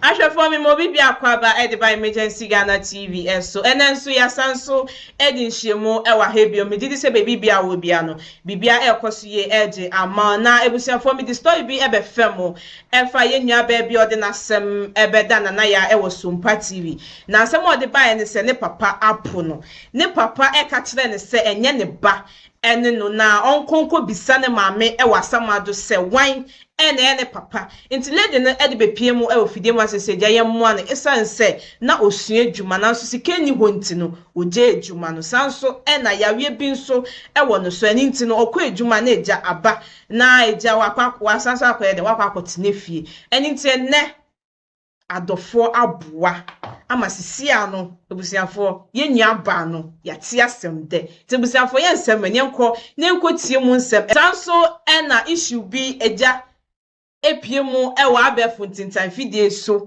Ahwɛfoɔ, me ma obi bi akwaaba ɛde ba Emergency Ghana TV ɛso. Ɛnɛ nso yɛasan so ɛde nhyiamu ɛwɔ ha bio. Megye di sɛ baabi bia wɔ bia no, biribia ɛrekɔ so yie ɛgye ama. Na abusuafoɔ, mede story bi ɛbɛfɛ mo ɛfa yɛn nua baa bi a ɔde n'asɛm ɛbɛda Nana Yaa ɛwɔ Sompa TV. Na asɛm a ɔde baeɛ ne sɛ ne papa apo no. Ne papa ɛka kyerɛ ne sɛ ɛnyɛ ne ba ɛne no, na ɔnkɔ nkɔ bisa ne maame ɛwɔ Asamado sɛ wan ɛna ɛyɛ ne papa. Nti lady no ɛde bepie mu ɛwɔ fidie mu asese gya yɛn mmoa no, ɛsiane sɛ na osua adwuma nanso sika nni hɔ nti no ogye adwuma no. Saa nso ɛna yareɛ bi nso ɛwɔ no so, ɛne nti no ɔkɔ adwuma na egya aba na egya wakɔ wasan so akɔyɛ dɛ wakɔ akɔtena fie. Ɛne nti ɛnɛ adɔfoɔ aboa ama sisi ano. Abusuafoɔ, yɛn nua baa no yɛate asɛm dɛ. Nti abusuafoɔ, yɛn nsɛm mɛ yɛnkɔ na yɛnkɔ tie mu nsɛm. Saa nso ɛna issue bi agya epie mu ɛwɔ abɛɛfo ntintan fidie so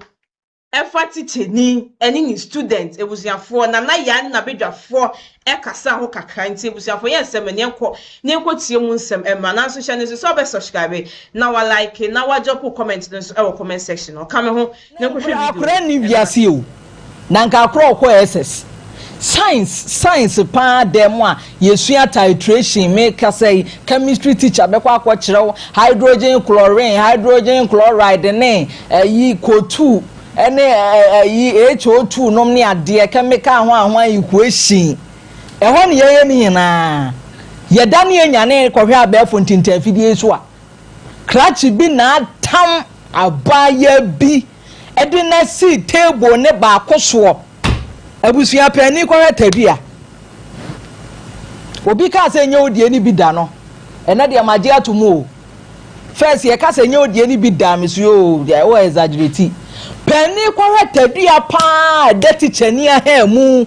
ɛfa tikyani ɛne ne student. Abusuafoɔ, Nana Yaa ne n'abadwafoɔ ɛkasa ho kakra. Nti abusuafoɔ, yɛn nsɛm mɛ yɛnkɔ na yɛnkɔ tie mu nsɛm ɛma. Nanso hyɛ ne nso sɛ ɔbɛ subscribe na wa like na wa drop comment no nso ɛwɔ comment section. Ɔka me ho na nkɔhwɛ video. Akora ni wiase o, na nka akora ɔkɔ SS science, science paa dɛm a yɛsua titration. Meka sɛ chemistry teacher bɛkɔ akɔkyerɛw hydrogen, chlorine, hydrogen chloride ne ɛyi CO2 ɛne ɛyi HO2 nom ne adeɛ, chemical ho ahoa equation. Ɛhɔ ne yɛyɛ ne nyinaa. Yɛda ne yɛnyane kɔhwɛ abɛɛfo ntintanfidie so a, krakye bi na atam abaayewa bi ɛde na si table ne baako soɔ. Abusua panin kɔhwɛ tadua. Obi kaa sɛ nyɛ odie ni bi da no, ɛnɛ deɛ magye ato mu o. First yɛka sɛ nyɛ odie ni bi da me so o, deɛ ɛwɔ exaggerate. Panin kɔhwɛ tadua paa ɛda tikyani ahɛn mu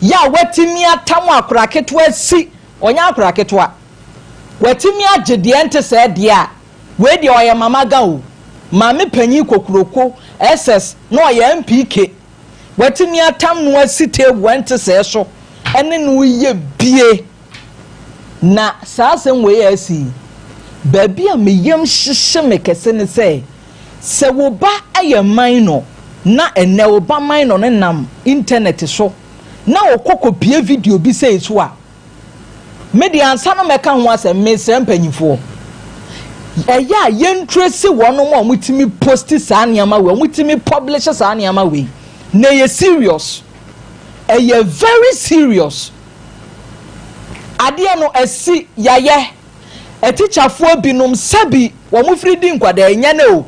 yɛ a watumi atam akora ketewa si. Ɔnyɛ akora ketewa, watumi agye deɛ nte sɛ deɛ a wei deɛ ɔyɛ mama ga o, maame panyin kokuroko SS na ɔyɛ MPK. Watumi atam no asi table ɛnte sɛ so ɛne no yɛ bie. Na saa asɛm wei a asi baabi a meyam hyehyɛ me kɛse ne sɛ wo ba yɛ minor na ɛnɛ wo ba minor no nam internet so na wɔkɔ kɔpie video bi sɛ so a, me deɛ ansa no mɛka ho asɛm. Mesrɛ mpanyinfoɔ, ɛyɛ a yɛntresi wɔn a wɔtumi post saa nneɛma wei, wɔtumi publish saa nneɛma wei, na ɛyɛ serious, ɛyɛ very serious. Adeɛ no ɛsi yayɛ ɛtikyafoɔ binom sɛbi wɔn firi di nkwadaa ɛnyɛ ne o.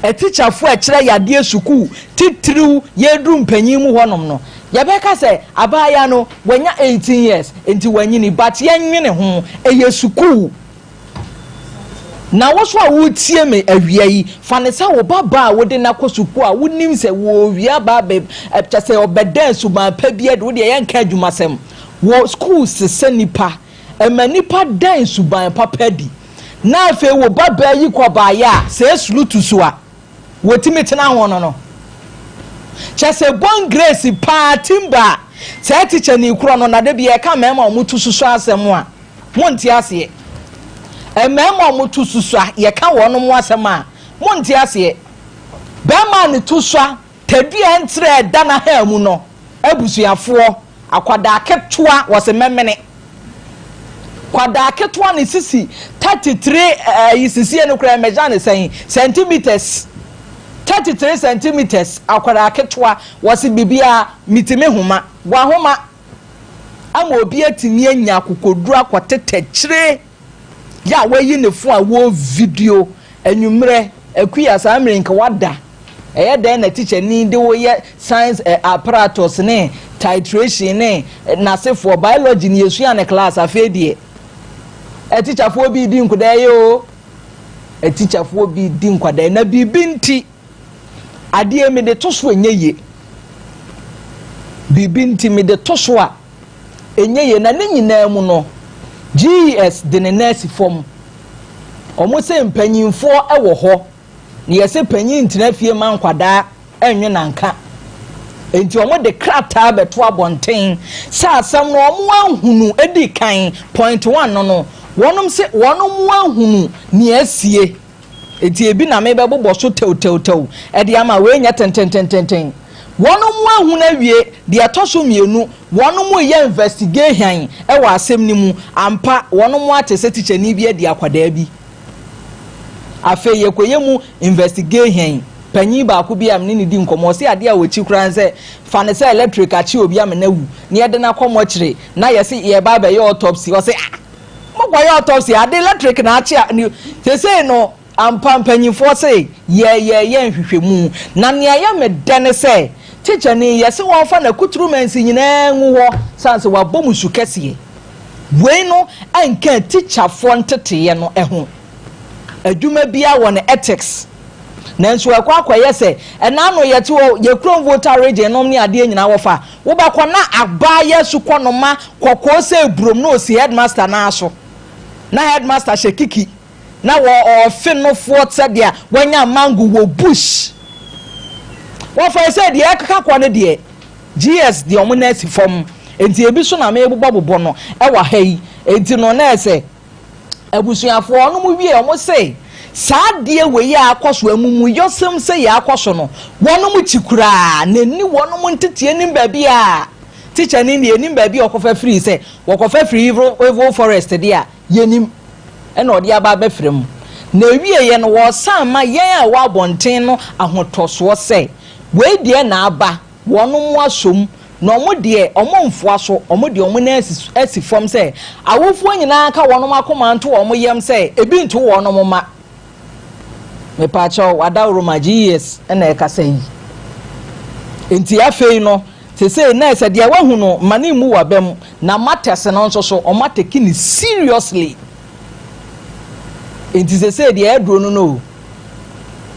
Ɛtikyafoɔ ɛkyerɛ yadeɛ sukuu titiriw, yɛduru mpanyin mu hɔnom no, yɛbɛka sɛ abaayewa no wɔnya 18 years nti wɔanyini, but yɛnwene ho, ɛyɛ sukuu. Na woso a wotie me awia yi, fa ne sɛ wo ba ba a wode no akɔ sukuu a wonim sɛ wɔwia ba bɛ ɛkyɛ sɛ ɔbɛdan suban pa bi adi. Wodeɛ yɛnka adwumasɛm wɔ sukuu sesɛ nipa, ɛma nipa dan suban papa di. Na afei wo ba baa yi kɔ baayɛ a sɛ esulutu so a wɔtumi tena ho no kyɛ sɛ bon grace paa timba sɛ tikya ni korɔ no. Na de bi yɛka mmarima a wɔto soso asɛm a monte aseɛ. Mmarima a wɔto soso a yɛka wɔn mo asɛm a monte aseɛ. Bɛrima a ne to so a tadua ntirɛ ɛda n'aha mu no, abusuafoɔ, akwadaa ketewa wɔsɛ mɛmene kwadaa ketewa ne sisi 33 ɛyi sisi no koraa mɛgya ne sɛn centimeters, 33 centimeters. Akwadaa ketewa wɔsi biribiara mitimi homa wahoma ama obi atumi anya akokoduro akɔtete kyire yɛ a wayi ne fo a wɔ video anwummerɛ akuya. Saa mmiri nka wada ɛyɛ dɛn na teacher ni de woyɛ science apparatus ne titration ne n'asefoɔ biology ne yɛsua ne class. Afei deɛ ɛtikyafoɔ bi di nkwadaa yi o, ɛtikyafoɔ bi di nkwadaa na biribi nti adeɛ mi de to so enye yie. Biribi nti mi de to so a enye yie. Na ne nyinaa mu no, GES de ne nan si fam. Wɔn sɛ mpanyinfoɔ ɛwɔ hɔ na yɛsɛ panyin ntena fie ma nkwadaa ɛnwe nanka. Nti wɔn de krataa bɛto abɔnten sɛ asɛm no wɔn ahunu edi kan. Point one no, wɔn sɛ wɔn ahunu nea asie. Enti ebi na mebɛbobɔ so tɛwtɛwtɛw de ama wei nyɛ tententententen. Wɔnom ahunu awie, deɛ ɛtɔ so mmienu, wɔnom reyɛ investigation wɔ asɛm no mu. Ampa, wɔnom ate sɛ tikyani bi adi akwadaa bi. Afei yɛkɔyɛ mu investigation. Panyin baako bi a me ne no di nkɔmmɔ, ɔse adeɛ a ɔkyi koraa ne sɛ, fa no sɛ electric akye obi ama no awu, na yɛde no akɔ mɔkyere, na yɛse yɛreba abɛyɛ autopsy. Ɔse ah! Mokɔyɛ autopsy a, ade electric na akye a, ne seesei no ampa mpanyinfoɔ se yɛyɛyɛ nhwehwɛmu. Na nea ɛyɛ me dɛ ne sɛ, tikyani yɛse wɔmfa n'akuturumɛnsi nyinaa ngu hɔ, sane sɛ wabɔ mu su kɛseɛ. Wei no nka tikyafoɔ nteteeɛ no ho. Adwuma biara wɔ ne ethics. Nanso ɛkɔ akɔyɛ sɛ ɛna ano yɛte hɔ, yɛ kurom Volta region nom ne adeɛ nyinaa wɔfa. Wobɛkɔ na abaayewa sukɔnoma kɔkɔɔ sɛ burom na ɔsi headmaster nan so. Na headmaster hyɛ kiki na wɔ ɔɔfe nofoɔ sɛdeɛ wanya mango wɔ bush. Wɔfa sɛ deɛ ɛkeka kɔ no deɛ GS deɛ ɔmo nan si fam. Nti ebi so na mebobɔbobɔ no ɛwɔ ha yi. Nti no na ɛsɛ abusuafoɔ ɔnom wie ɔmo se saa adeɛ wei a akɔ so amumuyɔsɛm sɛ yɛ akɔ so no wɔnom kyi koraa na ɛni wɔnom nteteɛ nim baabi a tikya ni deɛ nim baabi a ɔkɔfa firi sɛ wɔkɔfa firi evil, evil forest deɛ a yɛnim ɛna ɔde aba abɛfrɛ mu na ewieɛ no wɔsan ma yɛn a ɛwɔ abɔnten no ahotɔsoɔ sɛ wei deɛ na aba wɔnom asom na ɔmo deɛ ɔmo mfoa so ɔmo deɛ ɔmo nan asi asi fam sɛ awofoɔ nyinaa ka wɔnom akoma nto wɔn yam sɛ ebi nto wɔnom ma mepaakyɛw wadaworo GES ɛna ɛkasa yi nti afei no sese na ɛsɛ deɛ wahu no ma ne mu waba mu na matters no nso so ɔmo atake ne seriously nti sese deɛ ɛduro no no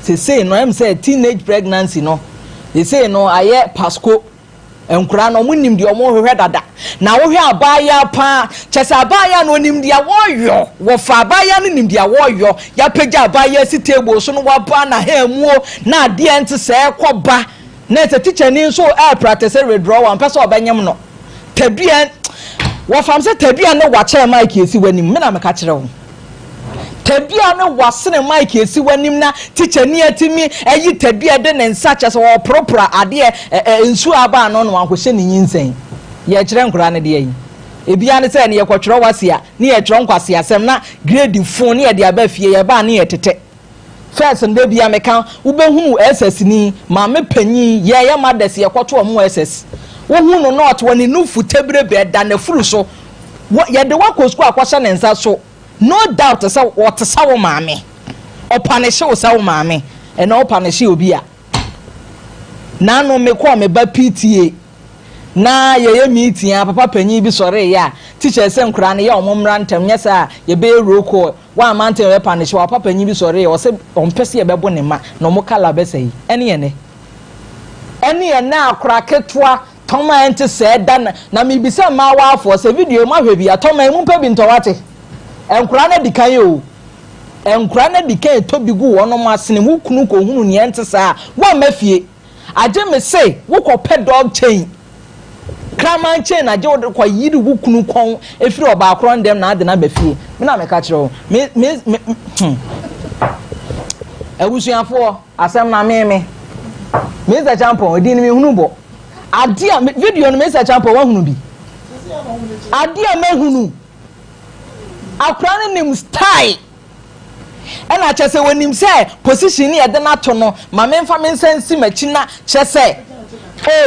sese no ɛm sɛ teenage pregnancy no sese no ayɛ pasco nkwadaa no ɔmo nim deɛ ɔmo hwehwɛ dada na wohwɛ abaayewa paa kyɛ sɛ abaayewa no onim deɛ wɔyɔ wɔfa abaayewa no nim deɛ wɔyɔ yapagya abaayewa si table so no waba na ha muo na adeɛ nte sɛ ɛkɔ ba na sɛ tikya ni nso ɛɛ practice withdrawal mpɛ sɛ ɔbɛnyam no tadua wɔfam sɛ tadua ne wakyɛn mic esi w'anim me na meka kyerɛ wo tadua ne wasene mic esi w'anim na tikya ni atimi ɛyi tadua de ne nsa kyɛ sɛ wɔporopora adeɛ ɛ ɛ nsuo aba ano na wankɔhyɛ ne nyinsɛn yɛkyerɛ nkwadaa no deɛ yi ebia ne sɛ ne yɛkɔtwerɛ wasi a ne yɛtwerɛ nkwasi asɛm na grade fon ne yɛde aba fie yɛba ne yɛtetɛ first no de bia meka wobɛhunu ss ni maame panyin yɛyɛ mothers yɛkɔto ɔmo ss wohu no na ɔte wɔ ne nufu tebirebe ɛda n'afuru so yɛde wakɔ sukuu akɔhyɛ ne nsa so no doubt sɛ wɔte sɛ wo maame ɔpanehye wo sɛ wo maame ɛna ɔpanehye obi a n'ano mekɔɔ me ba pta na yɛyɛ meeting a papa panyin bi sɔre yɛ a teacher sɛ nkwadaa no yɛ ɔmo mmra ntɛm nyɛ sɛ a yɛbɛyɛ roll call wɔama ntɛm yɛ panehye wɔ papa panyin bi sɔre yɛ ɔsɛ ɔmpɛ sɛ yɛbɛbɔ ne ma na ɔmo kala bɛsɛ yi ɛne yɛ nɛ ɛne yɛ nɛ akora ketewa tɔma ɛnte sɛ ɛda na na mibisa mmaa waafoɔ sɛ video mu ahwɛ bi a tɔma emu mpɛ bi ntɔwate nkwadaa no di kan yi o nkwadaa no di kan etɔ bi gu wɔn asene mu kunu kɔ hunu nea ɛnte saa wɔn fie agye me se wokɔ pɛ dog chain kraman chain agye wo kɔ yiri wo kunu kɔn efiri ɔbaa korɔ ndɛm na ade na ba fie me na meka kyerɛ wo me me me abusuafoɔ asɛm na me Mr. Champon edi ni me hunu bɔ ade a video no Mr. Champon wahunu bi ade a mahunu akora no nim style ɛna kyerɛ sɛ wɔnim sɛ position ne yɛde no ato no ma memfa me nsa nsi m'akyi na kyerɛ sɛ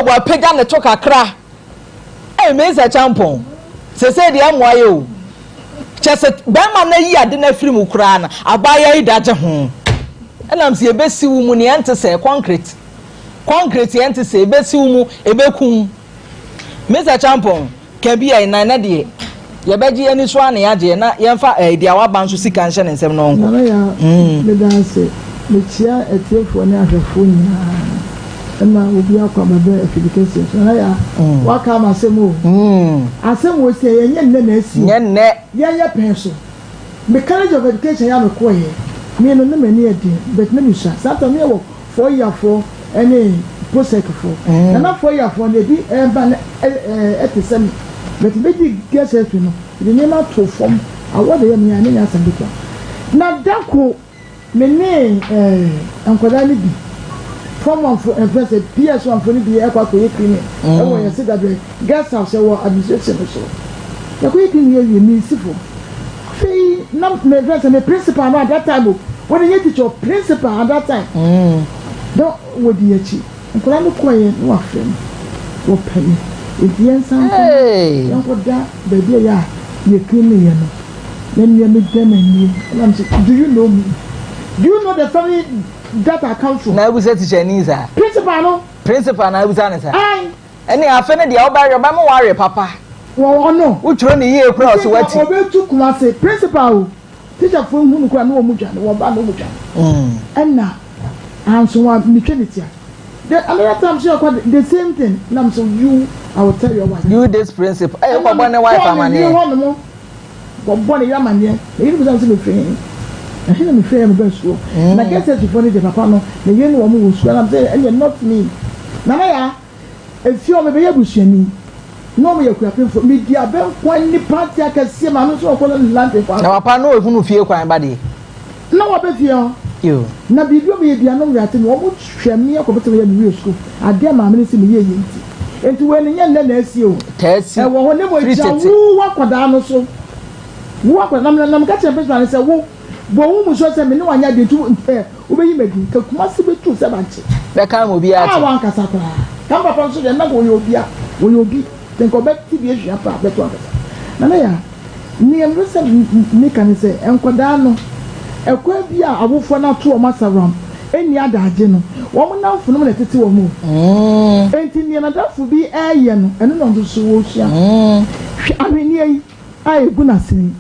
o wapagya ne to kakra ɛyɛ Mr. Champon sese deɛ ɛmoa yɛ o kyerɛ sɛ bɛrima no ayi ade no afiri mu koraa no abaayewa yi da gye ho ɛnam sɛ yɛbɛsi wo mu neɛ ɛnte sɛ concrete concrete yɛn te sɛ ebɛsi wo mu ebɛkum Mr. Champon ka bi yɛ nan na deɛ yɛbɛgye ani so ana yɛagye na yɛmfa ɛɛ deɛ waba nso sika nhyɛ ne nsam na ɔnkɔ. Nana ya meda ase mekyia atiefoɔ ne ahwɛfoɔ nyinaa ɛma obi akɔ abɛbɛ afidi kɛseɛ so nana ya waka ama asɛm o asɛm wɔ si yɛnyɛ nnɛ na asi nyɛ nnɛ yɛnyɛ pɛn so me college of education yɛ amekɔɔyɛ me no ne m'ani ɛden but ne mesua saa time yɛ wɔ 4 year foɔ ɛne posec foɔ nana 4 year foɔ no ebi ɛba ne ɛte sɛ me but bɛdi girls no yɛde nneɛma to fam awɔ de yɛ me a ne nyɛ asɛm ketewa na dako. Me ne eh, nkwadaa no bi, form one fo, ɛfɛ sɛ PS one fo no bi ɛkɔ akɔyɛ cleaning mm. ɛwɔ yɛn se dabrɛ guest house ɛwɔ administration no so. Yɛkɔyɛ cleaning yɛ wie, me nsi fo. Afei na me fɛ sɛ me principal no at that time o, wɔde nyɛ teacher principal at that time. Mm. Na wɔdi akyi. Nkwadaa no kɔeɛ na wɔafrɛ me, wɔpɛ me, enti yɛnsan nkɔ na yɛnkɔda baabi a ɛyɛ a yɛ cleaning yɛ no. Na nea meda m'ani na mese, do you know me? Do you know the family that I come from? Na abusa teacher ni saa. Principal no. Principal na abusa ne saa. Ayi. Ɛne afe no deɛ wobɛwe ɔbɛma wawe papa. Wɔ ɔno. Wotwerɛ ne yie koraa ɔsɛ wati. Ɔbɛtu Kumase principal o. Teacher fo hu no koraa na wɔn dwane wɔn ba na wɔn dwane. Ɛna anso wa metwa ne tia. The another time so yɛkɔ the same thing na mo so you I will tell your wife. You this principal ɛyɛ kɔ bɔ ne wife amaneɛ. Ɛna mekɔɔ ne yere hɔ nom kɔ bɔ ne yere amaneɛ ne yere bisa me sɛ mefiri he ɛhe na mefiri yɛ meba sukuu na kɛsɛ sufoɔ no deɛ papa no ne yere ne wɔn wɔ sukuu ɛna mo sɛ ɛneɛ not me nana yaa. Efie hɔ mebɛyɛ abusuani. Na wɔyɛ Akuapemfoɔ. Medi abɛnkwan ne party akɛseɛ. Maame nso ɔkɔ London kwan so. Na papa no ehunu fie kwan ba deɛ. Na waba fie hɔ. Yoo. Na biribi a ɔbɛyɛ biara na wɔyɛ ate me. Wɔn hwɛ me akɔpɛ sɛ meyɛ mewie sukuu. Adeɛ a maame no se meyɛ yɛ nti. Nti wei no nyɛ nnɛ na asi o. Taa si. Ɛwɔ hɔ na mmom Firi ɛgyina tete. wo w'akwadaa no so. Wo akwadaa na na meka kyerɛ principal no sɛ wo bɔ wo mu so sɛ me ne wo anyɛ adeɛ nti wo eh, Wobɛyi me adi, nka Kumasi bɛtu sɛ bankye. Bɛka ama obiara ate. A wankasa koraa. Ka me papa nso deɛ na nka ɔyɛ obi a, ɔyɛ obi. Sɛ nka ɔbɛte bi ahwia paa bɛto ankasa. Nana Yaa, nea mepɛ sɛ meka ne sɛ, nkwadaa no, ɛkwan bi a awofoɔ no ato wɔn asaworam nni adaagye no, wɔn nnamfonom na ɛtete wɔn o. Enti nea n'adamfo bi reyɛ no, ɛno na ɔno nso ɔresua. Hwɛ ahweneɛ yi. a egu n'asene yi.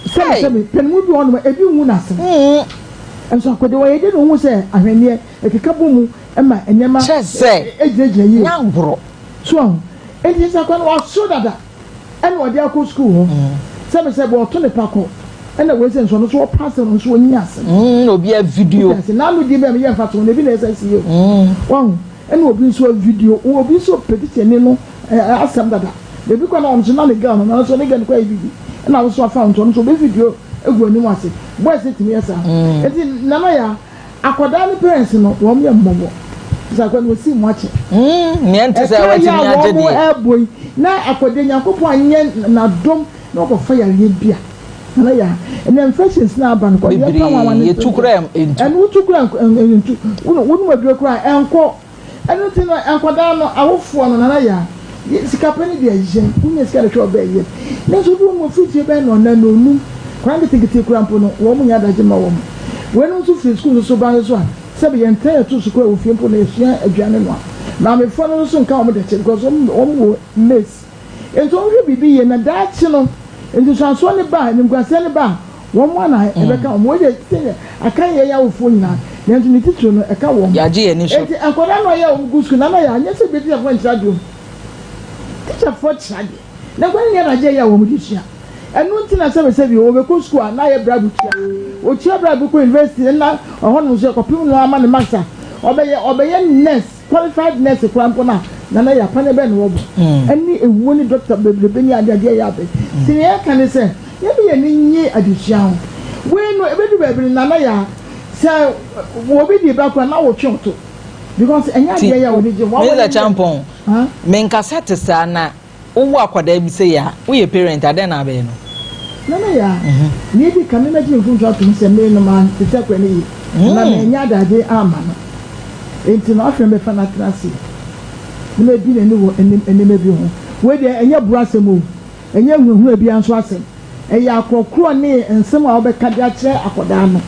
Sɛbi sɛbi, pɛnmu bi wɔ hɔnom a, ebi ngu n'asene. Nso akode wɔyɛ dɛ na ohun sɛ ahwɛneɛ ɛkeka bɔ mu ma nneɛma gyinagyina yie. Nyɛ agorɔ. So ahu? Enti sɛ akwadaa no waso dada ɛna ɔde akɔ sukuu hɔ. Sɛbi sɛbi ɔto ne pa kɔ ɛna wei sɛ nso ɔno nso ɔpa asɛm no nso ɔnyi asɛm. Mm, obi a video. Wote ase? N'ano deɛ bi a meyɛ mfatoho no ebi na ɛsɛ si yɛ o. Wahu? Ɛna obi nso a video, obi nso pɛ tikyani no asɛm dada. Baabi kɔ na ɔno nso na ne girl no nanso ne girl no kɔ yɛ biribi ɛna wo nso afa wo nti ɔno nso ɔbɛ video egu anim ase boys no tumi yɛ saa mm. Eti nana ya akwadaa ne parents no wɔn yɛ mmɔbɔ sɛ akwadaa no wɔsi mu akyɛ mm, nea nti sɛ wɔatumi agye deɛ ɛka yɛ a wɔn ɛbɔ yi na akwadaa nyankopɔn anyɛ n'adom na ɔkɔfa yareɛ bi a nana ya ɛnna infections na aba no kɔ yɛ pa wɔn ne yɛtu kura ntu ɛno wotu kura ntu wɔn mu aduro kura ɛnkɔ. Ɛno nti no nkwadaa no awofoɔ no Nana Yaa sika pɛ no deɛ yɛn wonya sika de hwɛ ɔbɛ yɛ nanso obi wɔ mu ɔfiri fie bɛyɛ nɔnnan nɔnum nkwadaa nketenkete kura mpo no wɔn nyɛ adagye ma wɔn weinom nso firi sukuu nso so ba nso a sɛbi yɛn tɛn yɛto so kura wɔ fie mpo na yɛsua aduane noa maamefoɔ no nso nka wɔn dɛkyɛ because wɔn wɔ maize Enti wɔnhwɛ biribi yie na daakye no nsusuansoɔ no ba a, animguaseɛ no ba a, wɔn ara na ɛbɛka wɔn. Wei deɛ sɛdeɛ aka yɛn awofoɔ nyinaa, nanso ne titiriw no, ɛka wɔn. Yɛagye yɛn ani so. Enti nkwadaa no a ɛyɛ a wɔgu sukuu no, na yɛ a, nyɛ sɛ ebia tikyafoɔ nkyerɛ adeɛ o. Tikyafoɔ kyerɛ adeɛ, na nkwadaa no nni adagyeɛ yɛ a wɔde sua. Ɛno nti na sɛbesɛbe wɔbɛkɔ sukuu a, na ayɛ bribe tua. Wɔtua bribe kɔ university na ɛhɔnom nso yɛkɔpem no ama no marks a, ɔbɛyɛ ɔbɛyɛ nurse. Qualified nurse koraa mpo no a na na yɛ akwan bɛn na wɔbɔ ɛne ewuo ne doctor bebrebe ne ade adeɛ yɛ abɛ nti nea yɛka ne sɛ yɛde yɛn ani nye adesua ho wei no ebedu baabi no nana yaa sɛ obi de ba koraa na wotwe wo to because ɛnyɛ adeɛ yɛ a wɔde gye ho Mr. Champon menkasa te saa na Wo wo akwadaa bi sei a, wo yɛ parent a, dɛn na abɛyɛ no? Nana Yaa, Nea edi kan, me mɛgye me mfomso atom sɛ me no mantete akwadaa no yie, anaa mannya adagye amma no. Enti no, afei mɛfa no atena ase na mabi n'ani wɔ nneɛma bi ho. Wei deɛ, ɛnyɛ boro asɛm o, ɛnyɛ ahunahuna biara nso asɛm. Ɛyɛ akorɔkorɔ ne nsɛm a wobɛka de akyerɛ akwadaa no.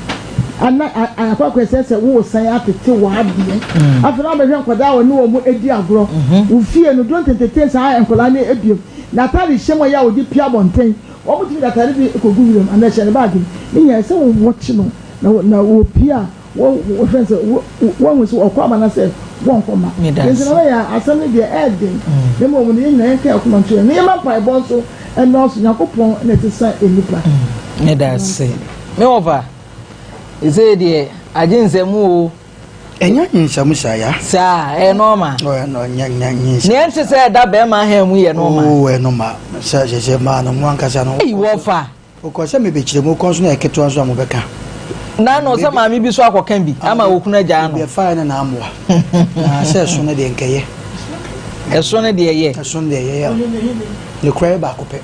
Ana akwakoraa sɛ sɛ woresan atete w'adeɛ. Afei na wabɛhwɛ nkwadaa a wɔne wɔn di agorɔ. Wo fie no, don't entertain saa nkwadaa no bio. N'atade hyɛ mu a ɛyɛ a wɔde pue abɔnten. Wɔtumi de atade bi kɔgu wuram anaa ɛhyɛ ne baage mu. Ne nyinaa ɛsɛ sɛ wowɔkye no na wɔpue a Wo wɔfrɛ no sɛ wo woahu sɛ ɔkɔ ama anaasɛ wɔnkɔ ma. Medase. Nti na yɛ asɛm no deɛ ɛɛden. Na mmom no yɛn nyinaa yɛnka yɛn akoma nto yɛn. Na yɛma mpaebɔ nso ɛnɔɔso. Nyankopɔn na ɛsesa nnipa. Medase. Me wɔfa, ɛsei deɛ agye nsɛm o. Ɛnyɛ nyinsɛm saa ya. Saa, ɛyɛ normal. Ɔyɛ no nyɛ nyɛ nyinsɛm. Nea ɛnte sɛ ɛda bɛrima han mu yɛ normal. Oo ɛyɛ normal. Sɛ sɛ sɛ maa no mo ankasa no. Ei wɔfa. Wokɔ sɛ mebɛkyerɛ mu, wokɔ nso na ɛyɛ ketewa nso a mobɛka. Na na ɔsɛ maame bi so akɔka bi ama okunu agyaa no. Baabi ɛfaeɛ no na amoa. Na sɛ ɛso no deɛ nkɛyɛ. Ɛso no deɛ yɛ. Ɛso no deɛ yɛ yɛ. Ne kura yɛ baako pɛ.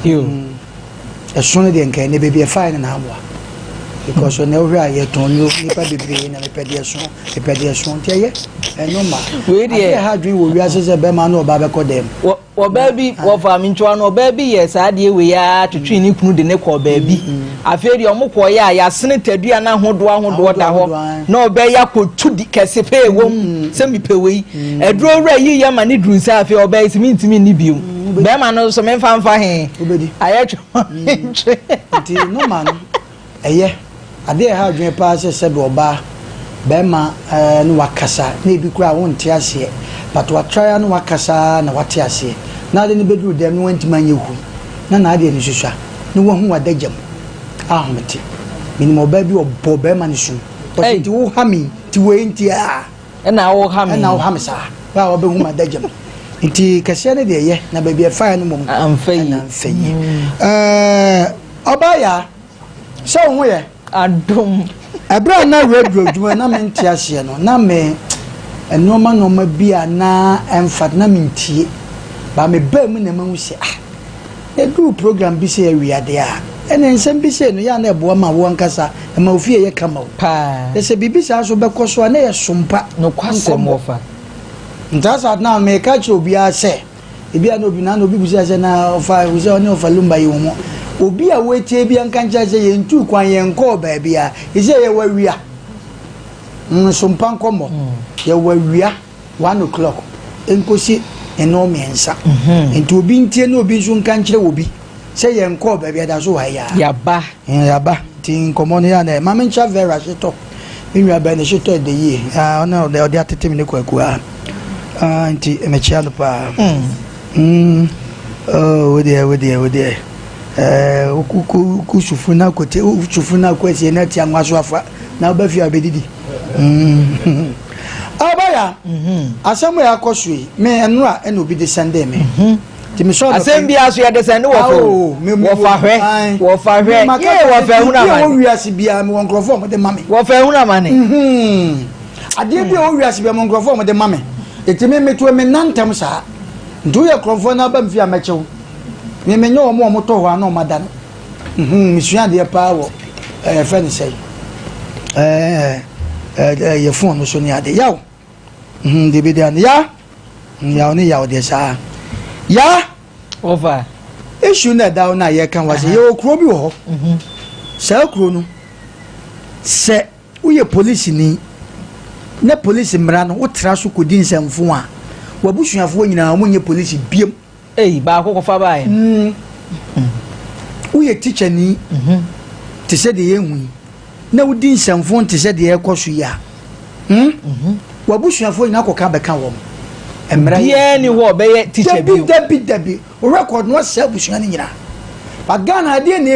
Yo. Ɛso no deɛ nkɛyɛ ne baabi ɛfaeɛ no na amoa. Because ɔnɛ wohwɛ a yɛtɔn nnuro nipa bebree na mepɛ deɛ ɛso mepɛ deɛ ɛso nti ɛyɛ ɛno ma. Wei deɛ. Adeɛ ɛha adwene wɔ wiase sɛ bɛrima ne ɔbaa bɛkɔ dɛm. Ɔbaa bi, wɔfaa me ntwa no, ɔbaa bi yɛɛ saa adeɛ wei ara twetwee ne kunu de ne kɔɔ baabi. Afei deɛ wɔn kɔeɛ a, yɛasene tadua no ahodoɔ ahodoɔ da hɔ, na ɔbaa yi akɔtu di kɛse pɛ ɛwɔ mu sɛ mepɛ wei. Aduro wura yi yɛ ma ne duru nsa afei ɔbaa yi sɛ mentumi nni bio. Bɛrima no nso memfa mfa he, ayɛ twe ma mentwe. Nti normal no, Ɛyɛ ade a ɛha adwene paa sɛ sɛbe ɔbaa, bɛɛma ne wakasa na ebi koraa wonte aseɛ but watry ara ne wakasa ara na wate aseɛ na ade no bɛduru dɛm na wantumi anyɛ hui na n'adeɛ no susua na wahu w'adagya mu ahomete. Menim ɔbaa bi ɔbɔɔ bɛɛma no sum ɔse nti woha me yi nti wei nti aa. Ɛna woha me yi. Ɛna woha me saa berɛ a wabɛhu m'adagya mu nti kɛseɛ no deɛ ɛyɛ na baabi ɛfaeɛ no mmom ɛna amfa yie. Ɛɛ ɔbaa yaa. Sɛ wo ho yɛ. Adom. Ɛberɛ a na radio adwuma na mente aseɛ no, na me nnoɔma nnoɔma bi a na ɛmfa na mentie. Ba mebaa mu na mahu sɛ ah, ɛduru program bi sɛ awia deɛ a, ɛne nsɛm bi sei no yɛ a na ɛboa ma wo ankasa, ɛma wo fie yɛ kama o. Paa. Sɛ biribi saa nso bɛkɔ so a, na ɛyɛ sompa. Nokwasɛm wɔfa. Nti asa na meka kyerɛ obiara sɛ, Ebi a na obi na na obi bisa sɛ na ɔfa sɛ ɔne ɔfa lumba yi wɔn. Obi a woetie bi nka nkyerɛ sɛ yɛn tu kwan yɛn nkɔɔ baabi a ɛsɛ yɛwɔ awia. Nso mpa nkɔmmɔ. Yɛwɔ awia 1 o'clock nkosi nnɔn mmiɛnsa. Nti obi ntie na obi nso nka nkyerɛ obi sɛ yɛn nkɔɔ baabi a da so wɔ ha yi ara. Yaba. Yaba. Nti nkɔmmɔ no yɛ a na maame nkyia Vera Hyetɔ. Me nua bɛn ne Hyetɔ ɛdɛ yie. Ɔno ɔde atete me ne kwaku a. Ah, nti mekyia no paa. Oh, wo deɛ, wo deɛ, wo deɛ. Eh, woku sufu na kote, sufu na kɔ asie na tia nwa so afa na woba fie a bɛdidi. Abaya, asɛm yɛ akɔ so yi, me ɛnora ɛna obi de sɛnde me. Nti me sɔɔ Asɛm bi aso yɛde sɛnde wɔfa o. Wɔfa hwɛ, wɔfa hwɛ. Yee, wɔfa ehunu amane. Bi a wɔ wiase biara me wɔ nkurɔfoɔ a wɔde ma me. Wɔfa ehunu amane. Adeɛ bi a ɛwɔ wiase bi a mo nkurɔfoɔ a wɔde ma me. Eti me meto me nna ntɛm saa. Nti woyɛ kurɔfoɔ na aba me fie a mɛkye wo. Me menyɛ wɔn a wɔtɔ hɔ a na wɔn ada no. Mhm, mesua adeɛ paa wɔ ɛɛ fɛ ne sɛn ɛɛ ɛɛ yɛ phone no so ne ade. Yaw. Mhm, deɛ bɛdi ano. Ya. Yaw ne yaw deɛ saa. Ya. Over. Issue na ɛda hɔ no a yɛka ho asɛ yɛwɔ kuro bi wɔ hɔ. Saa kuro no sɛ Woyɛ polisini na polisi mmara no wotra so kɔdi nsɛmfo a, w'abusuafoɔ nyinaa wɔnyɛ polisi biom. Ei, baako kɔfa baeɛ. Woyɛ tikyani te sɛ deɛ yɛhu yi na wodi nsɛmfo te sɛ deɛ ɛrekɔ so yi a, w'abusuafoɔ nyinaa kɔka bɛka wɔn. Mmara yɛ Obiara ni hɔ a ɔbɛyɛ tikya bio. Dabi, dabi, dabi. Wo record no asɛe abusua no nyinaa. But Ghana adeɛ na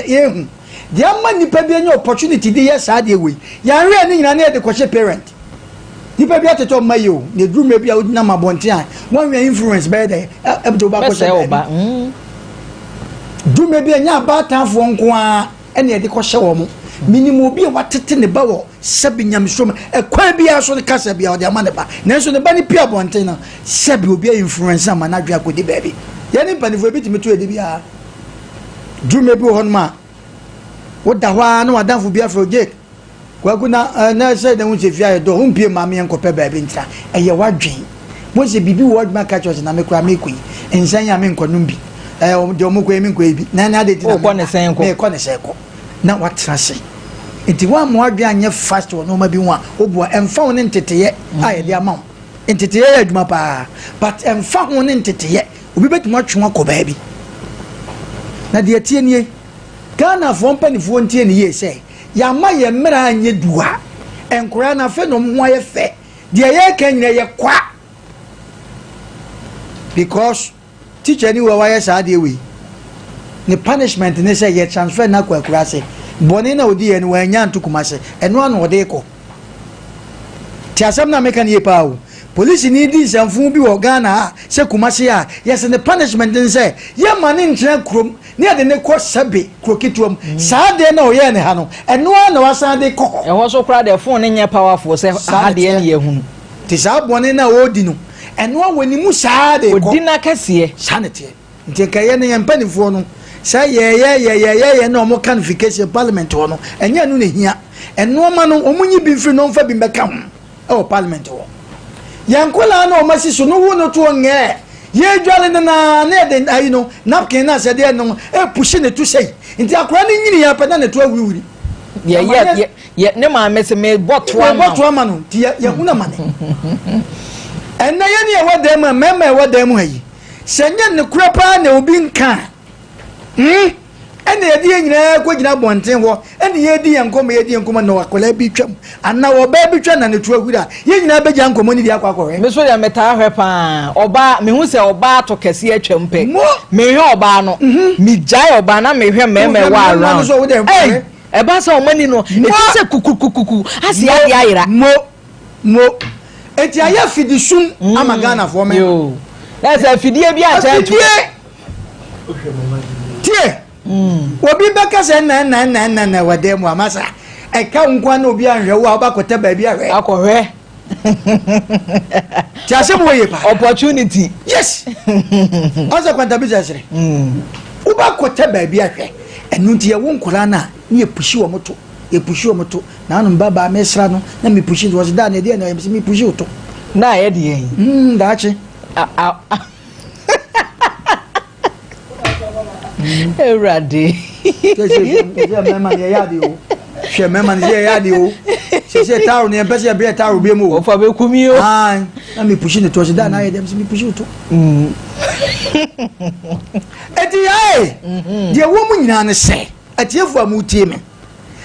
yɛhu. Deɛ ama nipa bi anya opportunity de yɛ saa adeɛ wei, yɛanhwɛ a ne nyinaa na yɛde kɔhyɛ parent. Nipa bi atetɔ mma yie o, na ɛduru mmerɛ bi a wonam abɔnten a, woanhwɛ a influence bɛyɛ dɛ, ɛde wo ba akɔhyɛ baabi. Duru mmerɛ bi a ɛnyɛ abaatanfoɔ nko ara ɛna yɛde kɔhyɛ wɔn. Menim obi a watete ne ba wɔ sɛbi nyamesuo mu, ɛkwan biara so no kasa biara ɔde ama ne ba, nanso ne ba no pue abɔnten no, sɛbi obi a influence ama n'adwene akɔdi baabi. Yɛne mpanimfoɔ ebi tumi to yɛde biara. Dwuma bi wɔ hɔnom a, woda hɔ ara na w'adamfo bi afrɛ wo, Jake, Kwaku na eh, na sɛ na wohu sɛ fie ayɛ dɔ, wompie mma me yɛnkɔpɛ baabi ntra. Ɛyɛ w'adwen. Wohu sɛ biribi wɔ w'adwene aka kyerɛ wo sɛ na me koraa meekɔ yi, nsa yi a menkɔnom bi. Eh, deɛ wɔkɔ yi menkɔ yi bi. Na na adɛn nti na Wokɔ ne sɛn kɔ? Meekɔ ne sɛn kɔ. Na woatena ase. Nti woamma w'adwene anyɛ fast wɔ nneɛma bi ho a, woboa. Ɛmfa ho ne nteteyɛ a yɛde ama wo. Nteteyɛ yɛ adwuma paa, but ɛmfa ho ne nteteyɛ. Obi bɛtumi atwe wo akɔ baabi. Na deɛ ɛteɛ nie, Ghanafoɔ mpaninfoɔ ntie no yie sɛ, yɛamma yɛn mmara anyɛ du a, nkwadaa no afei na wɔn ho ayɛ fɛ. Deɛ yɛreka nyinaa yɛ kwa. Because teacher ni wɔ wayɛ saa adeɛ wei. Ne punishment ne sɛ yɛ transfer no akɔ akuraase. Bɔne na ɔdi yɛ no wannya anto Kumase. Ɛno ano ɔde kɔ. Te asɛm no a meka no yie paa o. Polisini di nsɛmfoo bi wɔ Ghana ha sɛ Kumasi a, yɛse ne punishment ne sɛ yɛmma no ntena kurom na yɛde no kɔ sɛbe kuro ketewa mu. Saa adeɛ no a ɔyɛɛ no ha no, ɛno ara na wasan de kɔ hɔ. Ɛhɔ so koraa deɛ phone no nyɛ powerful sɛ Saa ha na deɛ ɛteɛ. ne yɛhunu. Nti saa bɔne no a ɔredi no, ɛno ara wɔ ne mu saa de rekɔ. Ɔdi n'akɛseɛ. Saa na ɛteɛ. Nti nka yɛn no yɛn mpanimfoɔ no, sɛ yɛyɛ yɛyɛyɛyɛ na wɔn ka notification parliament hɔ no, ɛnyɛ ɛno na ɛhia. Nnoɔma no wɔn nyi bi mfiri na wɔmfa bi mmɛka ho ɛwɔ parliament hɔ. Yɛn nkwadaa no a wɔn asi so no wo no toɔ ngɛɛ. Yɛdwale no naa na yɛde ayi no napkin no asɛdeɛ no ɛpushi ne to sei. Nti akwadaa no nyini yɛ pɛ na ne to awuriwuri. Yɛ yɛ yɛ ne maame sɛ mebɔ to ama mebɔ to ama no nti yɛ yɛhunu amane. Ɛnɛ yɛn ne yɛwɔ dan mu a mmarima ɛwɔ dan mu ha yi sɛ nyɛ nokorɛ paa na obi nka a hmm ɛna yɛde yɛn nyinaa kɔgyina abɔnten hɔ ɛna yɛdi yɛn nkɔmmɔ yɛdi yɛn nkɔmmɔ na akwadaa bi twam anaa ɔbaa bi twam na ne to ahuri a yɛn nyinaa bɛgya nkɔmmɔ no bi akɔ akɔhwɛ. Me so deɛ metaa hwɛ paa ɔbaa mehu sɛ ɔbaa to kɛseɛ atwam pɛ mehwɛ ɔbaa no megyae ɔbaa na mehwɛ mmarima ɛwɔ around ei ɛba sɛ ɔmo ani no ɛti sɛ kukukukuku ase adeɛ ayera. Mo mo eti ayɛ afidisum ama Ghanafoɔ mmarima. Yoo na sɛ afidie bi akyɛ ato. Afidie. Tie! Obi bɛka sɛ nna nna nna nna nna wɔ dan mu a masa ɛka wo nko na obi anhwɛ wo a wobɛkɔtɛ baabi ahwɛ. Akɔhwɛ. Ti asɛm wɔ yie paa. Opportunity. Yes. Ɔsɛ kwantabi sɛ sere. Wobɛkɔtɛ baabi ahwɛ. Ɛno nti yɛwo nkwadaa no a ne yɛpushi wɔn to. Yɛpushi wɔn to. Nanom babaa mesra no na mepushi no wɔsi daa na ɛdeɛ na ɔyɛ me sɛ mepushi wo to. Na ɛyɛ deɛ yi. Daakye. Awurade. Sɛ mmarima no yɛyɛ ade o. Hwɛ mmarima no sɛ yɛyɛ ade o. Sɛ sɛ taaro no yɛmpɛ sɛ yɛbrɛ taaro bi mu o. Ɔfa bɛku mi o. Ae na me pushi ne to ɔsɛ da na ayɛ dɛm sɛ me pushi to. Eti yae deɛ wɔ mu nyinaa ne sɛ atiefo a mutie me